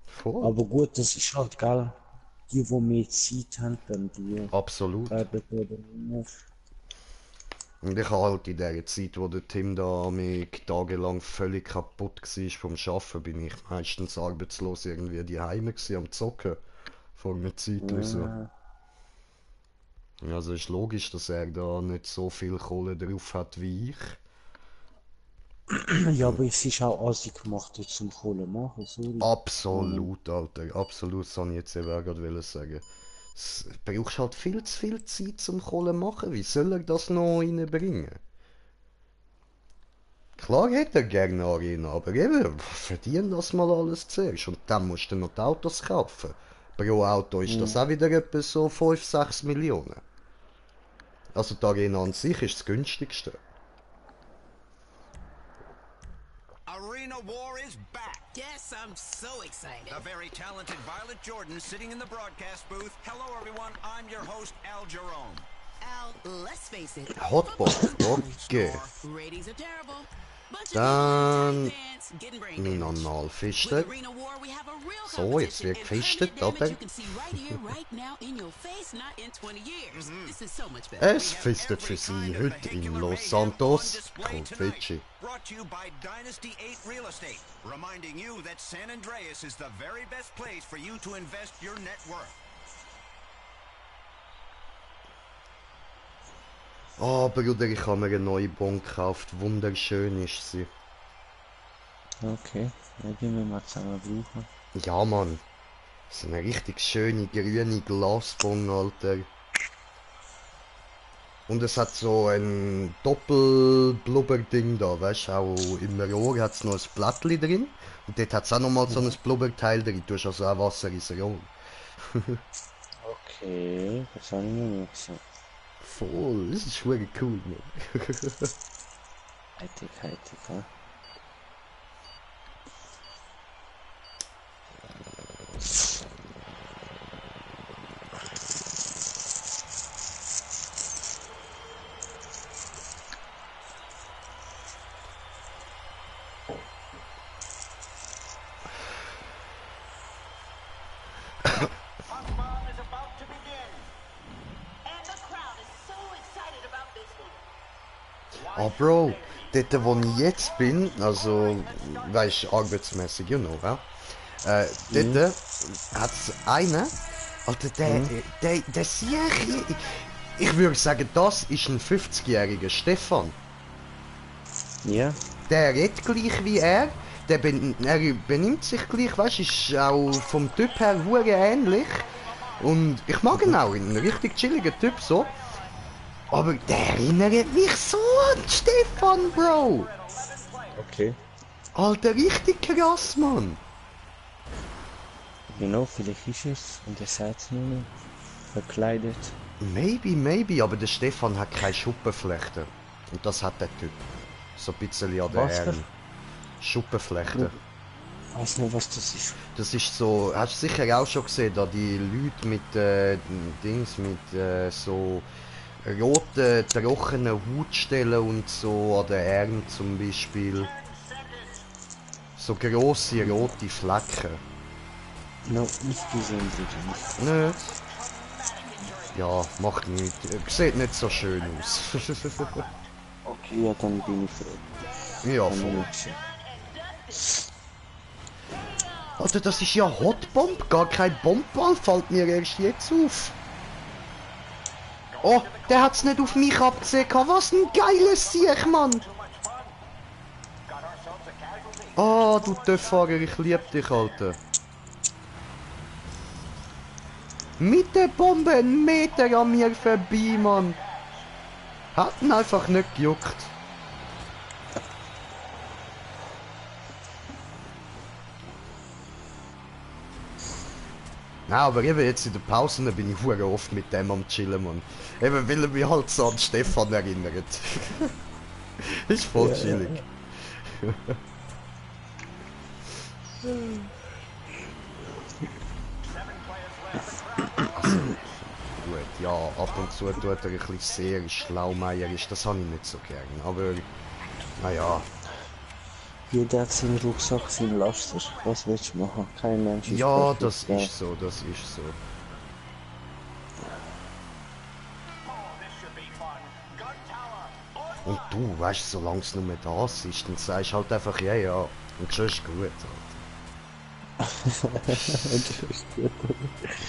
voll. Aber gut, das ist halt, gell, die mehr Zeit haben, dann die Absolut. werden oder nicht. Und ich habe halt in der Zeit, wo der Tim da mich tagelang völlig kaputt war vom Arbeiten, bin ich meistens arbeitslos irgendwie daheim gsi am Zocken. Vor einer Zeit so. Ja, Also ist logisch, dass er da nicht so viel Kohle drauf hat wie ich. ja, aber es ist auch assi gemacht, jetzt zum Kohle machen, sorry. Absolut, Alter. Absolut, das wollte ich jetzt eben auch gerade sagen. Es brauchst halt viel zu viel Zeit zum Kohle machen. Wie soll er das noch reinbringen? Klar hätte er gerne eine Arena, aber eben, verdien das mal alles zuerst. Und dann musst du noch die Autos kaufen. Pro Auto ist das auch wieder etwa so 5, 6 Millionen. Also die Arena an sich ist das günstigste. Arena War is back. Yes, I'm so excited. The very talented Violet Jordan sitting in the broadcast booth. Hello, everyone. I'm your host, Al Jerome. Al, let's face it. Hotbot, okay. Ratings are terrible. Bunch of Dann people in tight pants getting brain damage. normal With fischen. Arena War, we have a real So, jetzt competition wird and gefischt, permanent damage oder? you can see right here, right now, in your face, not in 20 years. This is so much better. Es fistet für sie heute in Los Santos. Kommt Fidschi. Brought to you by Dynasty 8 Real Estate, reminding you that San Andreas is the very best place for you to invest your net worth. Oh, Bruder, ich habe mir eine neue Bon gekauft. Wunderschön ist sie. Okay, ja, die müssen wir zusammen brauchen. Ja, Mann. So eine richtig schöne grüne Glasbon, Alter. Und es hat so ein Doppelblubber-Ding da, weißt du? Auch im Rohr hat es noch ein Blättchen drin. Und dort hat es auch nochmal so ein Blubberteil drin. Du hast also auch Wasser ins Rohr. Okay, das habe ich noch nicht gesehen. Voll, das ist wirklich cool, Mann. Heitig, ja. Ah, Bro, dort wo ich jetzt bin, also, weißt du, arbeitsmäßig, you know, ja? Dort hat's einen, Alter, der Sieg, ich würde sagen, das ist ein 50-jähriger Stefan. Ja. Der redet gleich wie er benimmt sich gleich, weißt du, ist auch vom Typ her hure ähnlich. Und ich mag ihn auch, ein richtig chilliger Typ so. Aber der erinnert mich so an Stefan, Bro. Okay. Alter, richtig krass, Mann. Genau, vielleicht ist es. Und er sagt es nur nicht. Verkleidet. Maybe, aber der Stefan hat keine Schuppenflechte. Und das hat der Typ. So ein bisschen an der Was für- Arm. Schuppenflechte. Ich weiß nicht, was das ist. Das ist so, hast du sicher auch schon gesehen, da die Leute mit Dings, mit so roten, trockenen Hautstellen und so an den Armen zum Beispiel. So grosse rote Flecken. No, nicht gesehen, Bruder. Nicht? Ja, macht nichts. Sieht nicht so schön aus. Okay, ja, dann bin ich froh. Ja, Dann voll. bin ich schön. Alter, das ist ja Hotbomb, gar kein Bombball, fällt mir erst jetzt auf. Oh, der hat's nicht auf mich abgesehen, was ein geiles Sieg, Mann. Oh, du Töfffahrer, ich lieb dich, Alter. Mit der Bombe einen Meter an mir vorbei, Mann. Hat ihn einfach nicht gejuckt. Nein, aber eben jetzt in der Pause bin ich hure oft mit dem am Chillen, Mann. Eben weil er mich halt so an Stefan erinnert. Ist voll chillig. Also, gut, ja, ab und zu tut er ein bisschen sehr schlaumeierisch, das habe ich nicht so gern, aber naja. Jeder hat seinen Rucksack, seinen Laster. Was willst du machen? Kein Mensch ist Ja, perfekt, das ja. ist so, das ist so. Und du, weißt du, solange es nur das ist, dann sagst du halt einfach, ja, ja, und schon ist gut, Alter.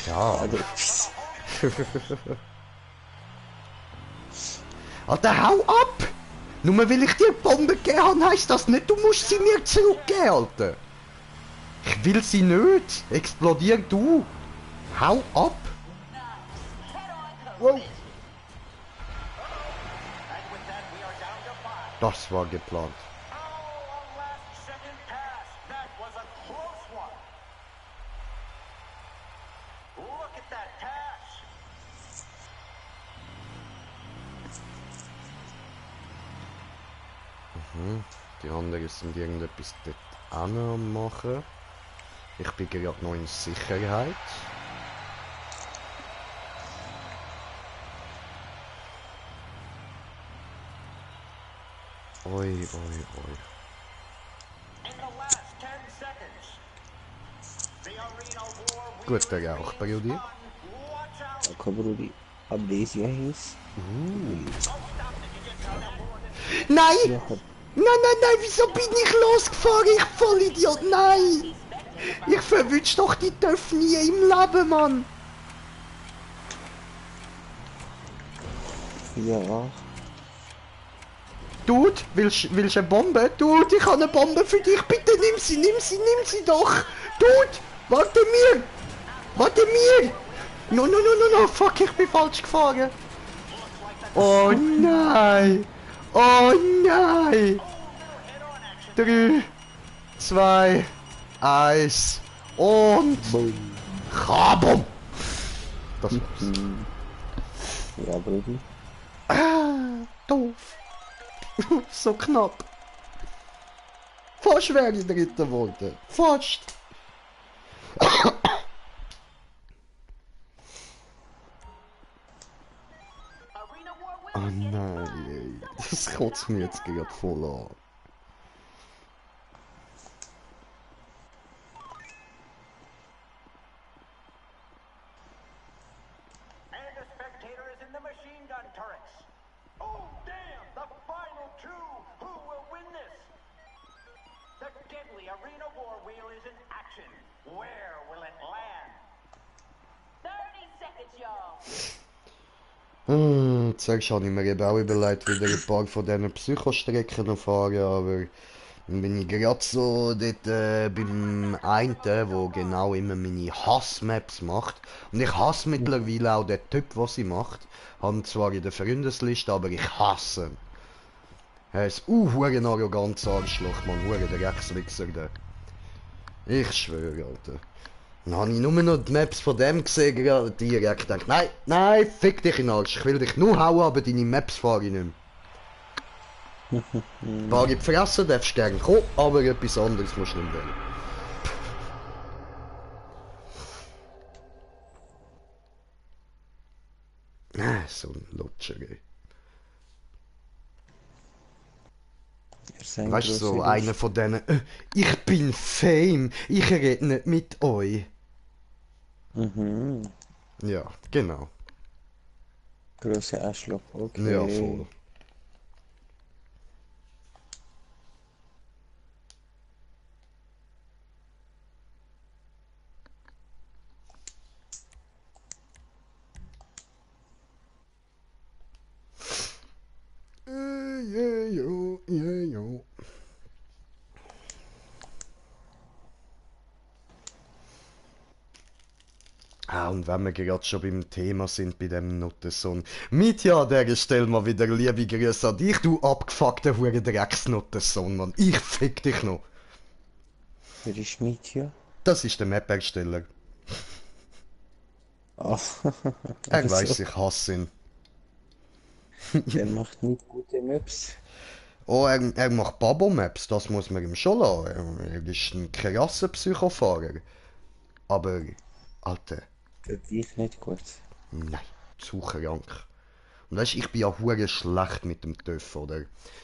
Ja. Also, Alter, hau ab! Nur weil ich dir die Bombe gegeben habe, heisst das nicht, du musst sie mir zurückgeben, Alter. Ich will sie nicht. Explodier du. Hau ab. Wow. Das war geplant. Die anderen sind irgendetwas dort am machen. Ich bin gerade noch in Sicherheit. Oi, oi, oi. Guter Rauch, Brudi. okay, Brudi. Amnesia hieß. Nein! Ja, Nein, wieso bin ich losgefahren? Ich Vollidiot, nein! Ich verwünsch doch die Töpfe nie im Leben, Mann! ja. Dude, willst du eine Bombe? Dude, ich habe eine Bombe für dich, bitte nimm sie doch! Dude, warte mir! No, fuck, ich bin falsch gefahren! Oh nein! 3, 2, 1 und Kabum! Das war's. Ja, Brudi. Doof. So knapp. Fast wäre ich Dritter geworden. Fast. Oh nein, ey. Das kotzt mir jetzt gerade voll an. And the spectator is in the machine gun turrets. Oh, damn! The final deadly Arena War wheel is in action. Where will it land? 30 seconds, y'all. Zuerst habe ich mir eben auch überlegt, wieder ein paar von diesen Psychostrecken zu fahren, aber dann bin ich gerade so dort beim einen, der genau immer meine Hassmaps macht. Und ich hasse mittlerweile auch den Typ, was sie macht. Habe zwar in der Freundesliste, aber ich hasse ihn. Er ist ein arrogantes Arschloch, man, der Dreckswichser, der. Ich schwöre, Alter. Dann habe ich nur noch die Maps von dem gesehen, gerade direkt gedacht, nein, nein, fick dich in den Arsch, ich will dich nur hauen, aber deine Maps fahre ich nicht mehr. Paar in die Fresse darfst du gerne kommen, aber etwas anderes musst du nicht wählen. So ein Lutscher, ey. Weißt du, so einer von denen, ich bin Fame, ich rede nicht mit euch. Ja, genau. Große Arschloch, okay. Ja, voll. Ja. Und wenn wir gerade schon beim Thema sind, bei dem Nuttensohn. Mitja, an dieser Stelle mal wieder liebe Grüße an dich, du abgefuckter Huren-Drecks-Nuttensohn, Mann. Ich fick dich noch. Wer ist Mitja? Das ist der Map-Ersteller. Ah. Er weiss, ich hasse ihn. Der macht nicht gute Maps. Oh, er macht Babo-Maps, das muss man ihm schon lassen. Er ist ein krasser Psychofahrer. Aber, Alter. Für dich nicht gut. Nein, zu krank. Und weißt, ich bin ja hure schlecht mit dem TÜV, oder?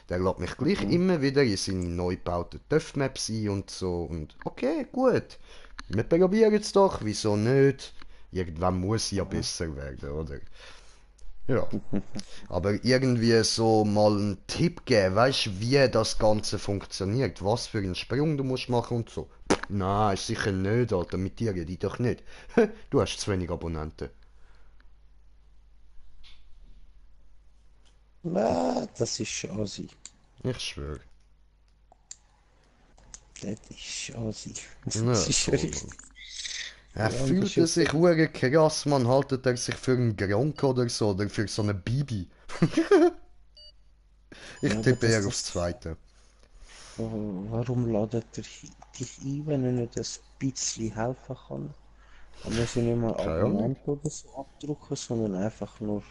Der lädt mich gleich immer wieder in seine neu gebauten TÜV-Maps ein und so. Und okay, gut. Wir probieren es doch, wieso nicht? Irgendwann muss ja besser werden, oder? Ja. Aber irgendwie so mal einen Tipp geben, weißt du, wie das Ganze funktioniert, was für einen Sprung du musst machen und so. Nein, sicher nicht, Alter, mit dir rede ich doch nicht. Du hast zu wenig Abonnenten. Na, das ist Asi. Ich schwöre. Das ist Asi. Ja, Das ist voll, richtig. Mann. Er Ja, fühlt das ist sich hure krass, man, haltet er sich für einen Gronk oder so, oder für so eine Bibi. Ich Ja, tippe aber eher das- aufs Zweite. Warum ladet er dich ein, wenn er nicht ein bisschen helfen kann? Er muss ja nicht mal Keine Ahnung. Abonnent oder so abdrucken, sondern einfach nur...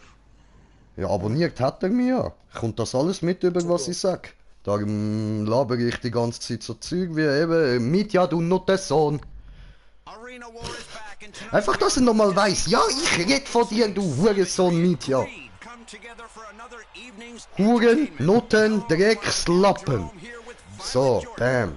Ja, abonniert hat er mich ja. Kommt das alles mit über, was ich sag? Darum labere ich die ganze Zeit so Zeug wie eben, Mitja, du Nuttensohn. Arena War is back and tonight Einfach, dass er nochmal weiß, ja, ich red von dir, du Hurensohn Mitja. come together for another evening's Huren, entertainment. Nutten, Dreckslappen. Jerome here with So, Violet Jordan. bam.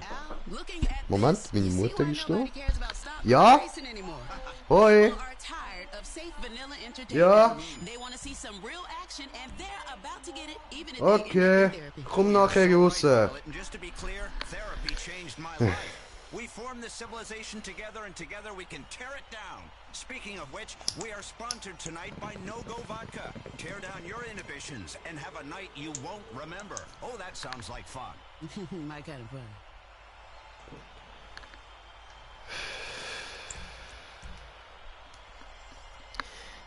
Looking at Moment, this, meine you see Mutter why ist da. nobody cares about stop Ja? racing anymore. Hoi. People are tired of safe vanilla entertainment. Ja. They want to see some real action and they're about to get it even if Okay, they therapy. komm nachher raus. And just to be clear, therapy changed my life. We formed this civilization together, and together we can tear it down. Speaking of which, we are sponsored tonight by No Go Vodka. Tear down your inhibitions and have a night you won't remember. Oh, that sounds like fun. My kind of fun.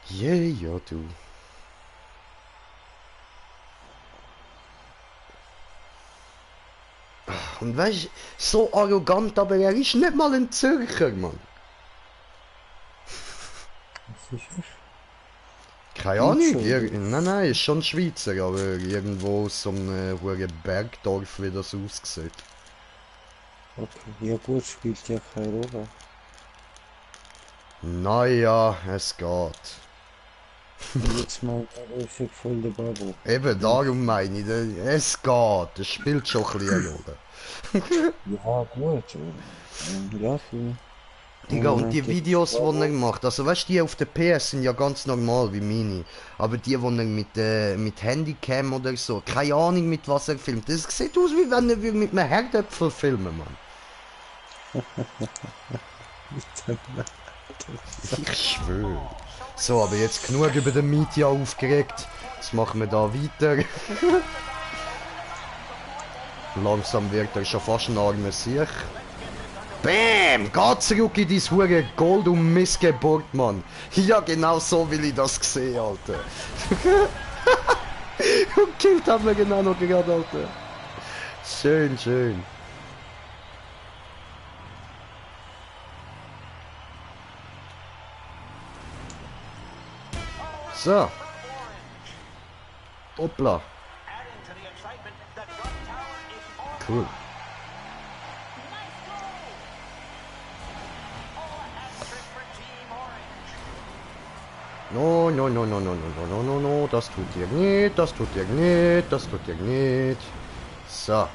Ja, du. Und weißt, so arrogant, aber er ist nicht mal ein Zürcher, Mann. Sicher? Keine Ahnung, Schon. nein, ist schon Schweizer, aber irgendwo aus so einem hohen Bergdorf, wie das aussieht. Okay, ja gut, spielt ja keine Rolle. Naja, es geht. Jetzt meint er, er ist voll der Babo. Eben, darum meine ich, es geht, es spielt schon ein bisschen eine Rolle. Ja gut, ja viel. Digga, und die Videos, die er macht, also weißt du, die auf der PS sind ja ganz normal wie meine. Aber die er mit Handycam oder so, keine Ahnung mit was er filmt, das sieht aus wie wenn er mit einem Herdöpfel filmen, Mann. Ich schwöre. So, aber jetzt genug über den Media aufgeregt. Jetzt machen wir da weiter. Langsam wird er schon fast ein armer Sieg. Bäm! Geh zurück in dein hure Gold und Missgeburt, Mann. Ja, genau so will ich das sehen, Alter. Und killt haben wir genau noch gerade, Alter. Schön, schön. So. Hoppla. Cool. No, no, no, no, no, no, no, no, no, no, das tut ihr nicht, das tut ihr nicht, das tut ihr nicht. So.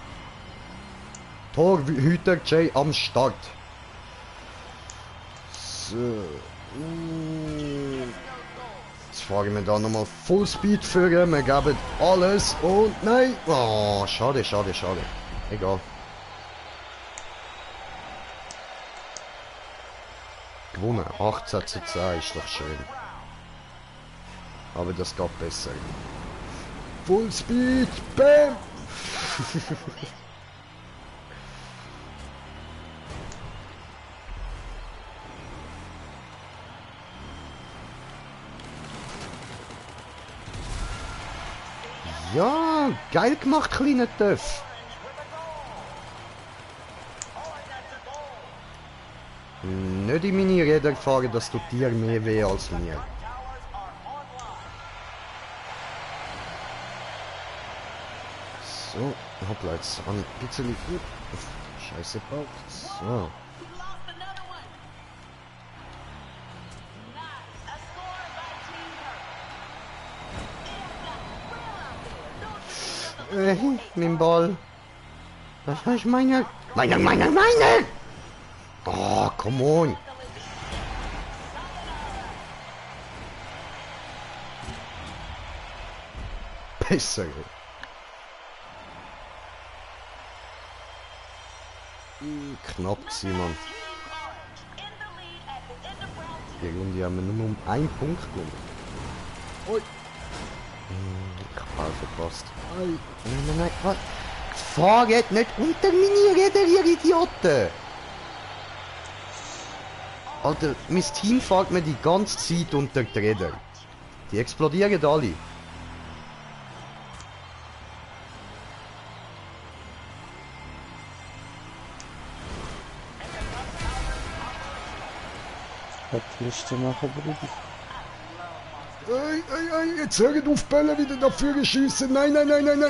Torhüter Jay am Start. So. Jetzt fahren wir da nochmal Fullspeed führen, wir geben alles und nein. Oh, schade, schade, schade. Egal. Gewonnen, 18:10 ist doch schön. Aber das geht besser. Fullspeed, bam! Ja, geil gemacht, kleiner Töff. Nicht in meine Räder fahren, das tut dir mehr weh als mir. So, hoppla, jetzt ein bisschen gut. Scheiße baut. So. Mein Ball. Was heißt meine? Meine! Oh, come on. Besser. Knapp, Simon. Die Runde haben wir nur um einen Punkt gewonnen. Ui. Ich hab Ball verpasst. Nein, was? Fahrt nicht unter meine Räder, ihr Idioten! Alter, mein Team fährt mir die ganze Zeit unter die Räder. Die explodieren alle. Was willst du machen, Bruder? Jetzt hört auf Bälle wieder dafür schiessen. Nein.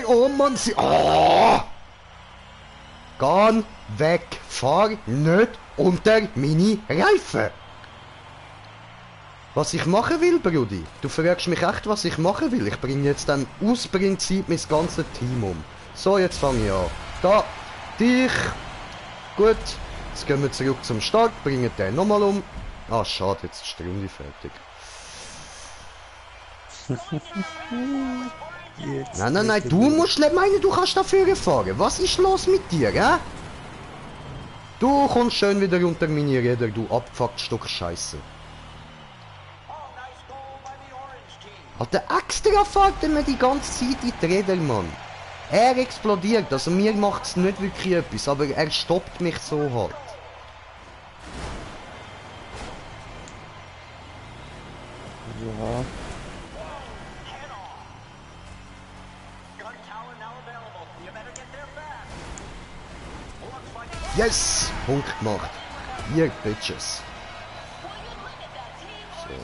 Oh Mann, sie... Oh! Geh weg. Fahr nicht unter meine Reifen. Was ich machen will, Brudi? Du fragst mich echt, was ich machen will. Ich bringe jetzt dann aus Prinzip mein ganzes Team um. So, jetzt fange ich an. Da, dich. Gut. Jetzt gehen wir zurück zum Start, bringen den nochmal um. Ah, schade, jetzt ist die Runde fertig. Nein, du musst meinen, du kannst dafür fahren. Was ist los mit dir, hä? Du kommst schön wieder unter meine Räder, du abgefuckt Stück Scheiße. Alter, extra fährt er mir die ganze Zeit in die Räder, Mann. Er explodiert, also mir macht es nicht wirklich etwas, aber er stoppt mich so hart. Ja. Yes! Punkt gemacht. Ihr Bitches. So.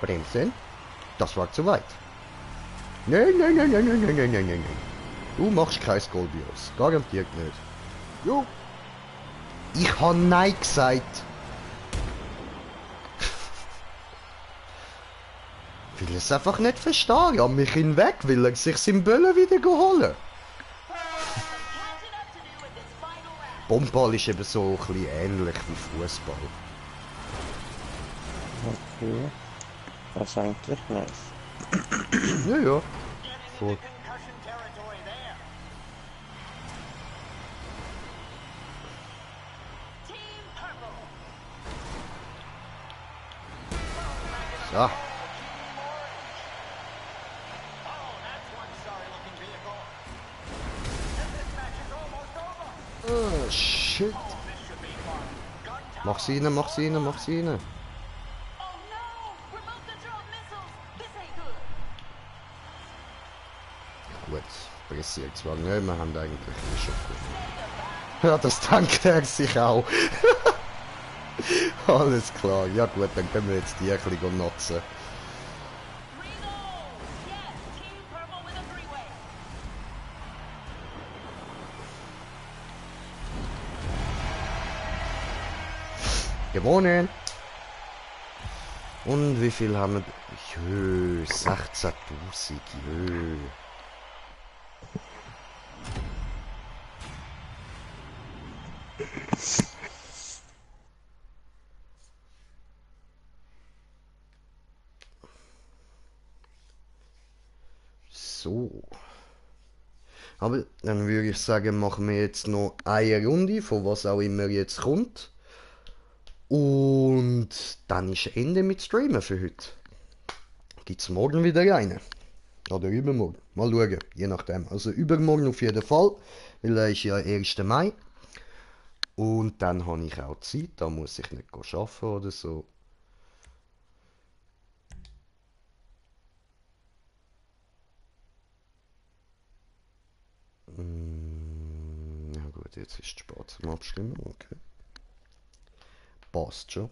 Bremsen. Das war zu weit. Nein. Du machst kein Golbios. Garantiert nicht. Jo. Ich habe Nein gesagt. Will es einfach nicht verstehen. Ja, mich hinweg will er sich seinen Böllen wieder holen. Bombball ist eben so ein bisschen ähnlich wie Fußball. Okay. Das ist eigentlich nice. Ja. So. So. Oh, that's one sorry-looking vehicle. And this match is almost over. Oh, shit. Oh, this should be fun. Gun time. Mach sie rein, mach sie rein, mach sie rein. Oh no! Remote control missiles! This ain't good! Gut, pressiert zwar nicht, wir haben eigentlich schon gut. Ja, das denkt er sich auch. Alles klar, ja gut, dann können wir jetzt die ein bisschen nutzen. Reload! Yes! Team Purple with a three-way! Gewonnen! Und wie viel haben wir? Jö, 16.000, jö. So. Aber dann würde ich sagen, machen wir jetzt noch eine Runde, von was auch immer jetzt kommt. Und dann ist Ende mit Streamen für heute. Gibt's morgen wieder eine? Oder übermorgen? Mal schauen, je nachdem. Also übermorgen auf jeden Fall, weil er ist ja 1. Mai. Und dann habe ich auch Zeit, da muss ich nicht arbeiten oder so. Na gut, jetzt ist es spät zum Abstimmen, okay. Passt schon.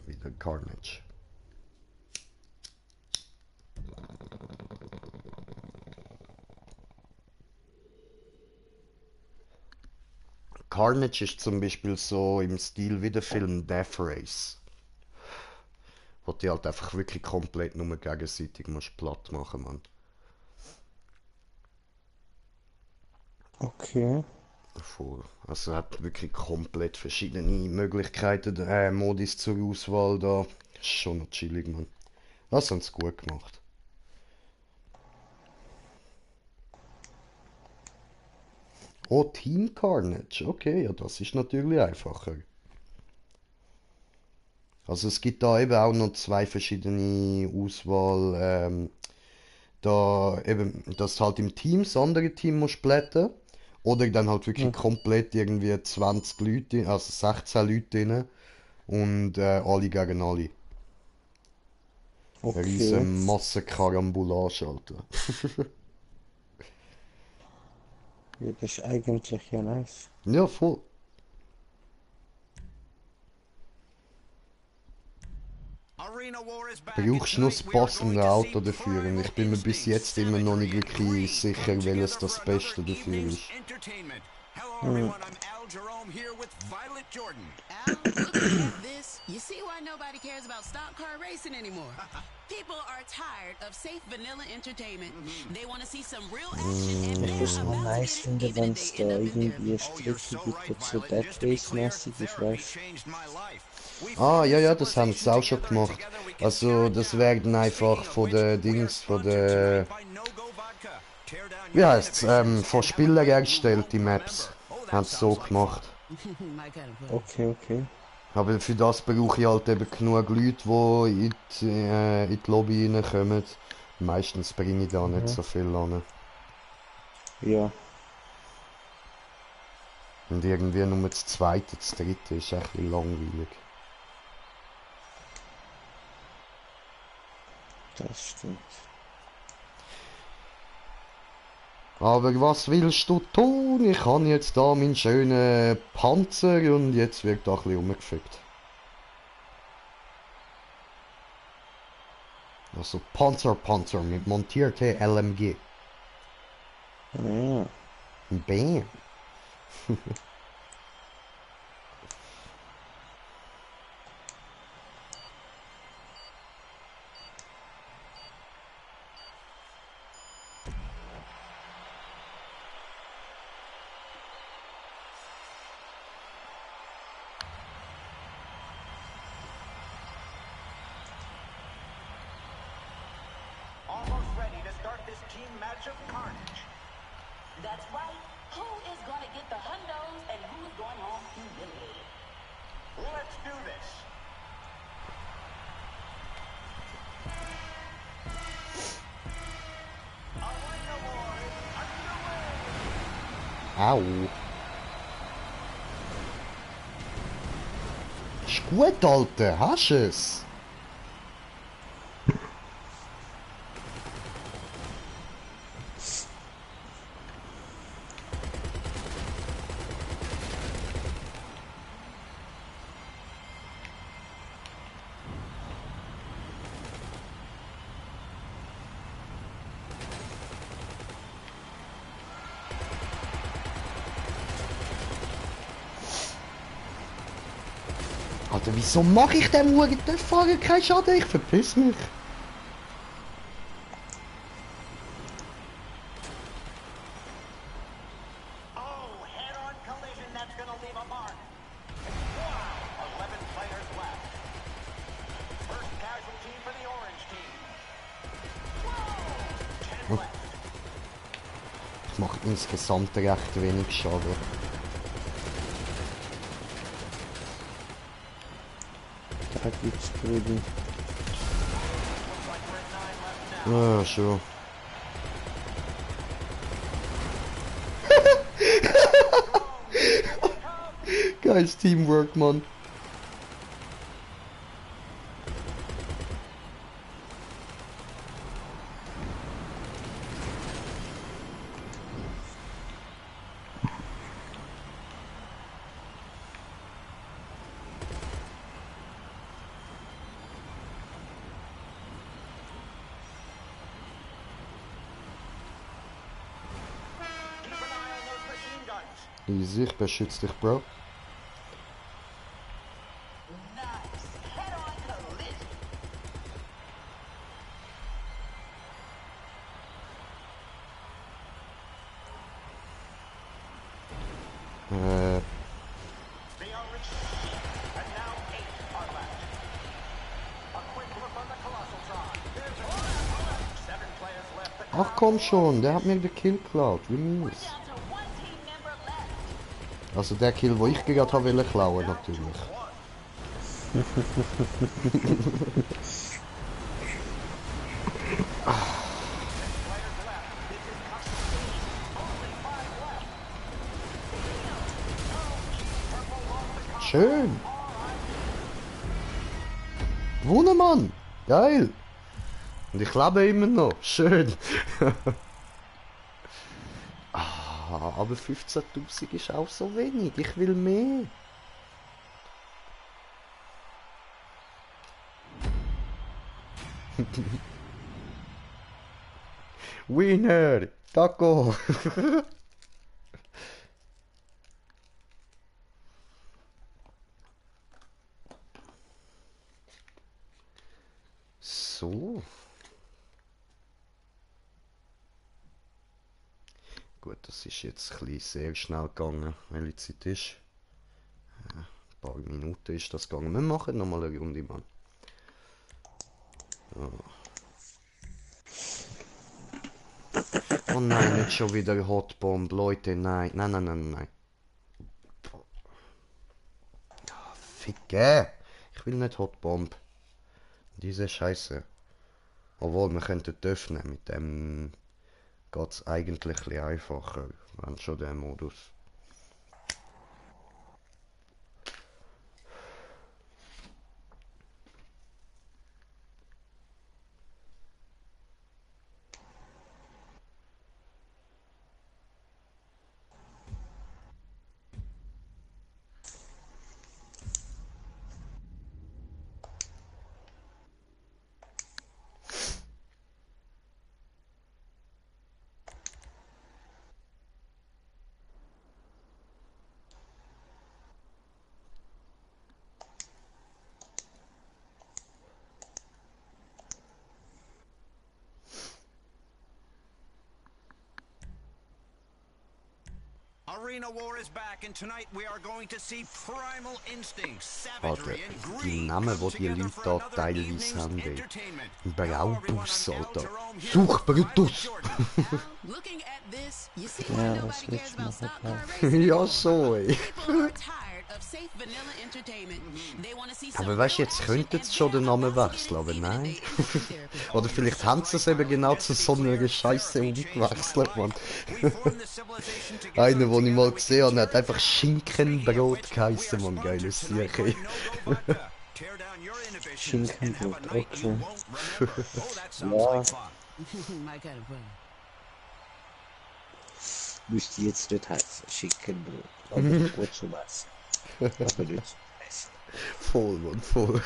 Wieder Carnage. Carnage ist zum Beispiel so im Stil wie der Film Death Race. Wo die halt einfach wirklich komplett nur gegenseitig musst platt machen, Mann. Okay. Voll. Also hat wirklich komplett verschiedene Möglichkeiten, Modis zur Auswahl da. Ist schon noch chillig, Mann. Das haben sie gut gemacht. Oh, Team Carnage. Okay, ja, das ist natürlich einfacher. Also es gibt da eben auch noch zwei verschiedene Auswahl. Da eben, dass du halt im Team das andere Team musst plätten. Oder dann halt wirklich komplett irgendwie 20 Leute, also 16 Leute drin. Und alle gegen alle. Eine Okay. riesen Massenkarambolage, Alter. Ja, das ist eigentlich ja nice. Ja, voll. Arena War is back. Brauchst du nur das passende Auto dafür und ich bin mir bis jetzt immer noch nicht wirklich sicher, welches das Beste dafür ist. Hello everyone, I'm Al Jerome here with Violet Jordan. Al, looking at this, you see why nobody cares about stock car racing anymore. People are tired of safe vanilla entertainment. They want to see some real action and Ich they're würde es noch about to nice get it, finden, even wenn if es they da end up in irgendwie there. eine Strecke gibt, die so Death Race-mäßig ist, weißt du? Ah, ja, ja, das haben sie auch schon gemacht. Also, das wäre dann einfach von der Dings, von der... Wie heißt's? Von Spielern hergestellt, die Maps. Haben sie so gemacht. My kind of play. Okay, okay. Aber für das brauche ich halt eben genug Leute, die in die Lobby reinkommen. Meistens bringe ich da nicht so viel an. Ja. Und irgendwie nur das zweite, das dritte ist echt ein bisschen langweilig. Das stimmt. Aber was willst du tun? Ich habe jetzt da meinen schönen Panzer und jetzt wird da ein bisschen umgefickt. Also Panzer mit montierte LMG. Ja. Bam. this team match of carnage. That's right. Who is going to get the hundos and who's going home humiliated? Let's do this. Arena Boys underway. Au. Ist gut, Alter. Hast du es? Alter, wieso mache ich dem Huren? Der Fahrer keinen Schaden, ich verpiss mich. Oh, head-on collision, that's gonna leave a mark. Wow, 11 players left. First casualty for the orange team. Whoa, 10 left. Das macht insgesamt recht wenig Schaden. Da gibt's drüben. Ja, schon. Geiles Teamwork, Mann. Keep an eye on those machine guns. Easy, ich beschütze dich, Bro. Nice. Head-on collision. The orange and now 8 are left. A quick look on the colossal tron. There's 7 players left. The Ach komm schon, der hat mir den Kill geklaut. Wie mies. Down to one team member left. Also der Kill, den ich gerade habe wollte klauen, natürlich. Schön. Wundermann. Geil. Und ich lebe immer noch. Schön. Aber 15.000 ist auch so wenig. Ich will mehr. Winner. Taco. So. Gut, das ist jetzt ein bisschen sehr schnell gegangen. Welche Zeit ist? Ein paar Minuten ist das gegangen. Wir machen nochmal eine Runde, Mann. Ja. Oh nein, nicht schon wieder Hotbomb. Leute, nein. Nein, nein, nein, nein. Ah, Ficke! Ich will nicht Hotbomb. Diese Scheiße. Obwohl, wir könnten öffnen. Mit dem geht es eigentlich ein bisschen einfacher. Wenn schon der Modus. Arena War is back, and tonight we are going to see primal instincts, Alter, savagery, and die greed Namen, come die die together Leute for da another teilweise evening's haben, ey. entertainment. Braubus, Now, everyone, Alter. Jerome here, Such Brutus! Now, looking at this, you see why Ja, nobody was cares willst du about machen? stock car Ja. racing Ja, anymore. so, ey. People are tired of safe vanilla entertainment. They want to see some Aber weißt du, real jetzt action könnten and sie schon they're den Namen about to get wechseln, it, aber even if nein. they end up in therapy. Oder vielleicht haben sie es eben genau zu so einer Scheiße umgewechselt, Mann. Einer, den ich mal gesehen habe, hat einfach Schinkenbrot geheißen, man, geiles Sieg, ey. Schinkenbrot, okay. Ja. My kind of fun. Müsste jetzt nicht heißen, Schinkenbrot. Aber gut zu was. Aber nicht zu essen. Voll, Mann, voll.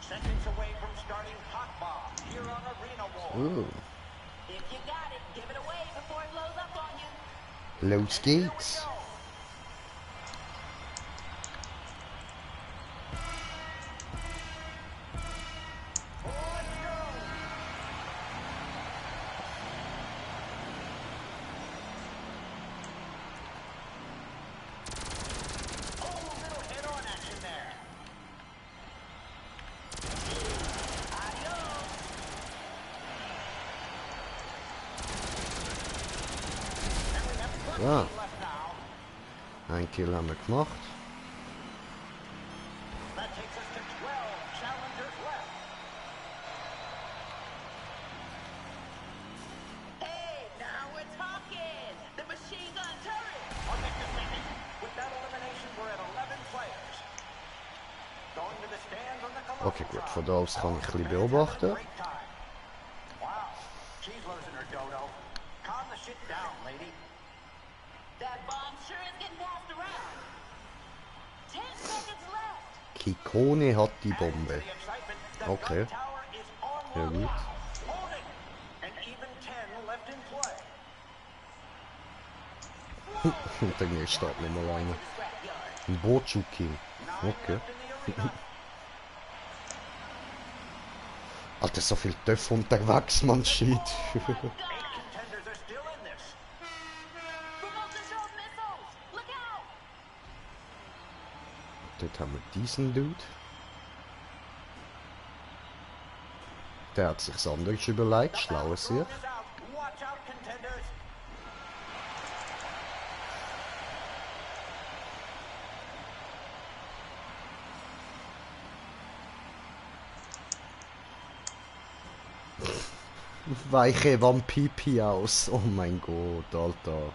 Seconds away from starting Hot Bomb here on Arena War. Oh, If you got it, give it away before it blows up on you. los geht's. Ja. Ein Kill haben wir gemacht. That takes us to 12 challengers left. Hey, now we're talking. The machine gun turret. On next second, with that elimination, we're at 11 players. Going to the stands on the Columbus Okay, gut, side. von da aus kann ich ein bisschen beobachten. Great time. Wow, she's losing her dodo. Calm the shit down, lady. That bomb sure is getting passed around. 10 seconds left. Kikone hat die Adding to Bombe. the excitement, the Okay. gun tower is on Ja, one gut. now. Hold it. And even 10 left in play. Und dann steht nochmal einer. Ein Bochuki. Okay. Left in the arena. Alter, so viel Töpfe unterwegs, man, shit. 8 contenders are still in this. Remote control missiles. Look out. Dort haben wir diesen Dude. Der hat sich's anders überlegt, schlauer sich. Is out. Watch out, contenders. Weiche Vampipi aus. Oh mein Gott, Alter.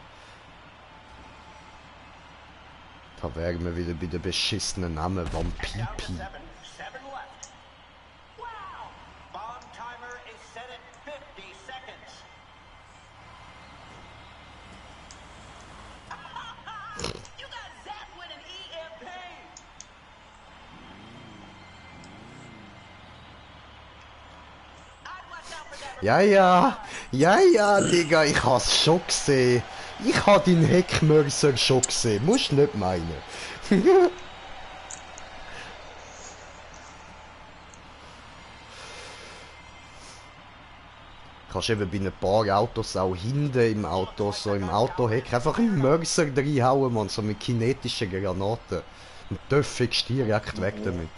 Da wären wir wieder bei der beschissenen Namen Down to Vampipi. 7. 7 left. Wow. Bomb timer is set at 50 seconds. You got zapped with an EMP. I'd watch out for that. Ja, Digga, ich hab's schon gesehen. Ich hab den Heckmörser schon gesehen. Musst nicht meinen. Kannst eben bei ein paar Autos auch hinten im Auto, so im Autoheck, einfach einen Mörser reinhauen, man, so mit kinetischen Granaten. Und dann fegst du direkt weg damit.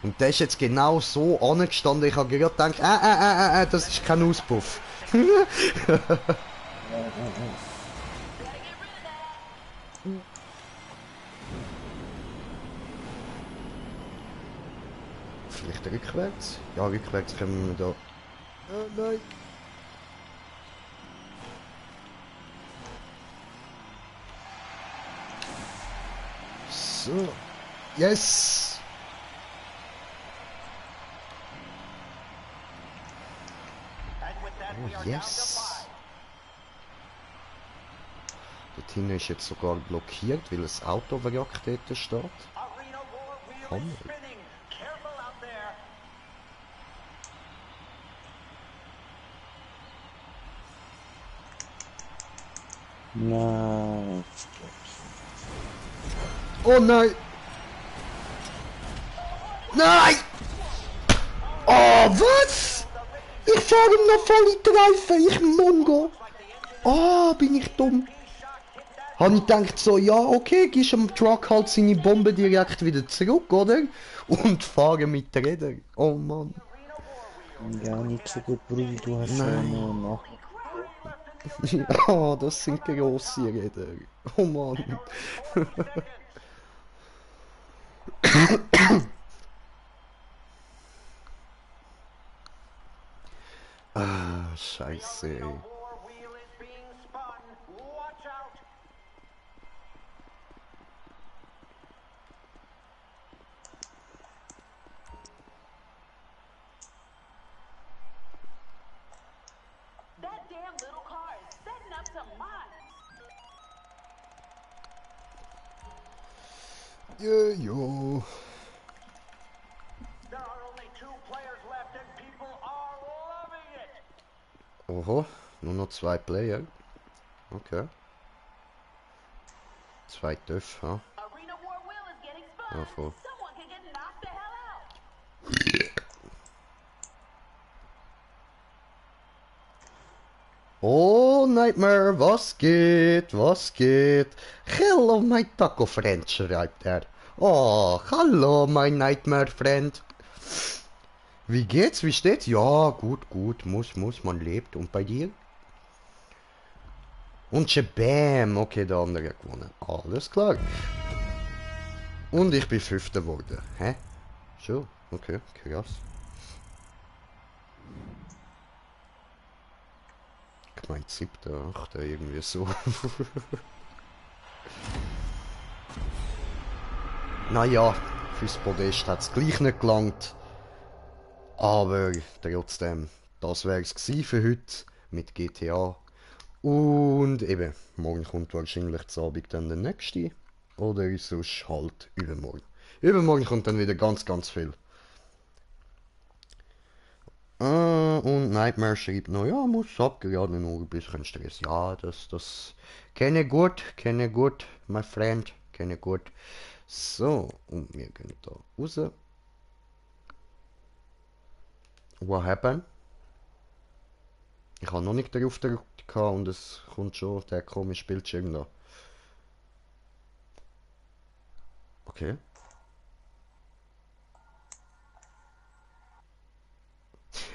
Und der ist jetzt genau so angestanden, ich habe gerade gedacht, das ist kein Auspuff. Vielleicht rückwärts? Ja, rückwärts können wir da. Nein. So. Yes! Oh, yes! Der Tina ist jetzt sogar blockiert, weil das Autowrack dort steht. Hammer. Nein. Oh nein! Nein! Oh, was? Ich fahre ihm noch voll in die Reifen, ich Mongo! Ah, bin ich dumm. Habe ich gedacht so, ja okay, gibst dem Truck halt seine Bombe direkt wieder zurück, oder? Und fahre mit der Räder. Oh Mann. Ja, nicht so gut, Brudi, du hast Nein. schon noch. Ja, das sind grosse Räder. Oh Mann. Ah, scheiße. That damn little car is setting up some mines. Jo. There are only 2 players left and people are loving it. Oho, nur noch 2 Player. Okay. 2 Töpfe, ha? Arena War wheel is getting spun. Ja, voll. Someone could get knocked the hell out. Oh, Nightmare, was geht? Was geht? Hello, my taco friend, schreibt er. Oh, hallo, mein Nightmare Friend. Wie geht's? Wie steht's? Ja, gut, gut. Muss, man lebt. Und bei dir? Und Shabam. Okay, der andere hat gewonnen. Alles klar. Und ich bin 5. geworden. Hä? Schon? Okay, krass. Ich mein 7., 8., irgendwie so. Naja, fürs Podest hat es gleich nicht gelangt. Aber trotzdem, das wäre es für heute mit GTA. Und eben, morgen kommt wahrscheinlich zu Abend dann der nächste. Oder sonst halt übermorgen. Übermorgen kommt dann wieder ganz, ganz viel. Und Nightmare schreibt noch, ja, muss abgeladen, nur ein bisschen Stress. Ja, das kenne gut, my friend, kenne gut. So, und wir gehen da raus. What happened? Ich habe noch nicht darauf gedrückt und es kommt schon der komische Bildschirm da. Okay.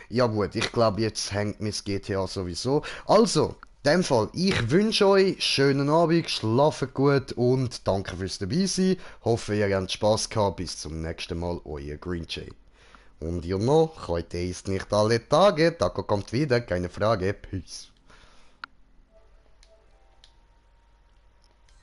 Ja gut, ich glaube jetzt hängt mein GTA sowieso. Also, in dem Fall, ich wünsche euch schönen Abend, schlaft gut und danke fürs dabei sein. Hoffe ihr habt Spaß gehabt. Bis zum nächsten Mal, euer Green Jay. Und ihr noch, heute ist nicht alle Tage, Taco kommt wieder, keine Frage. Peace.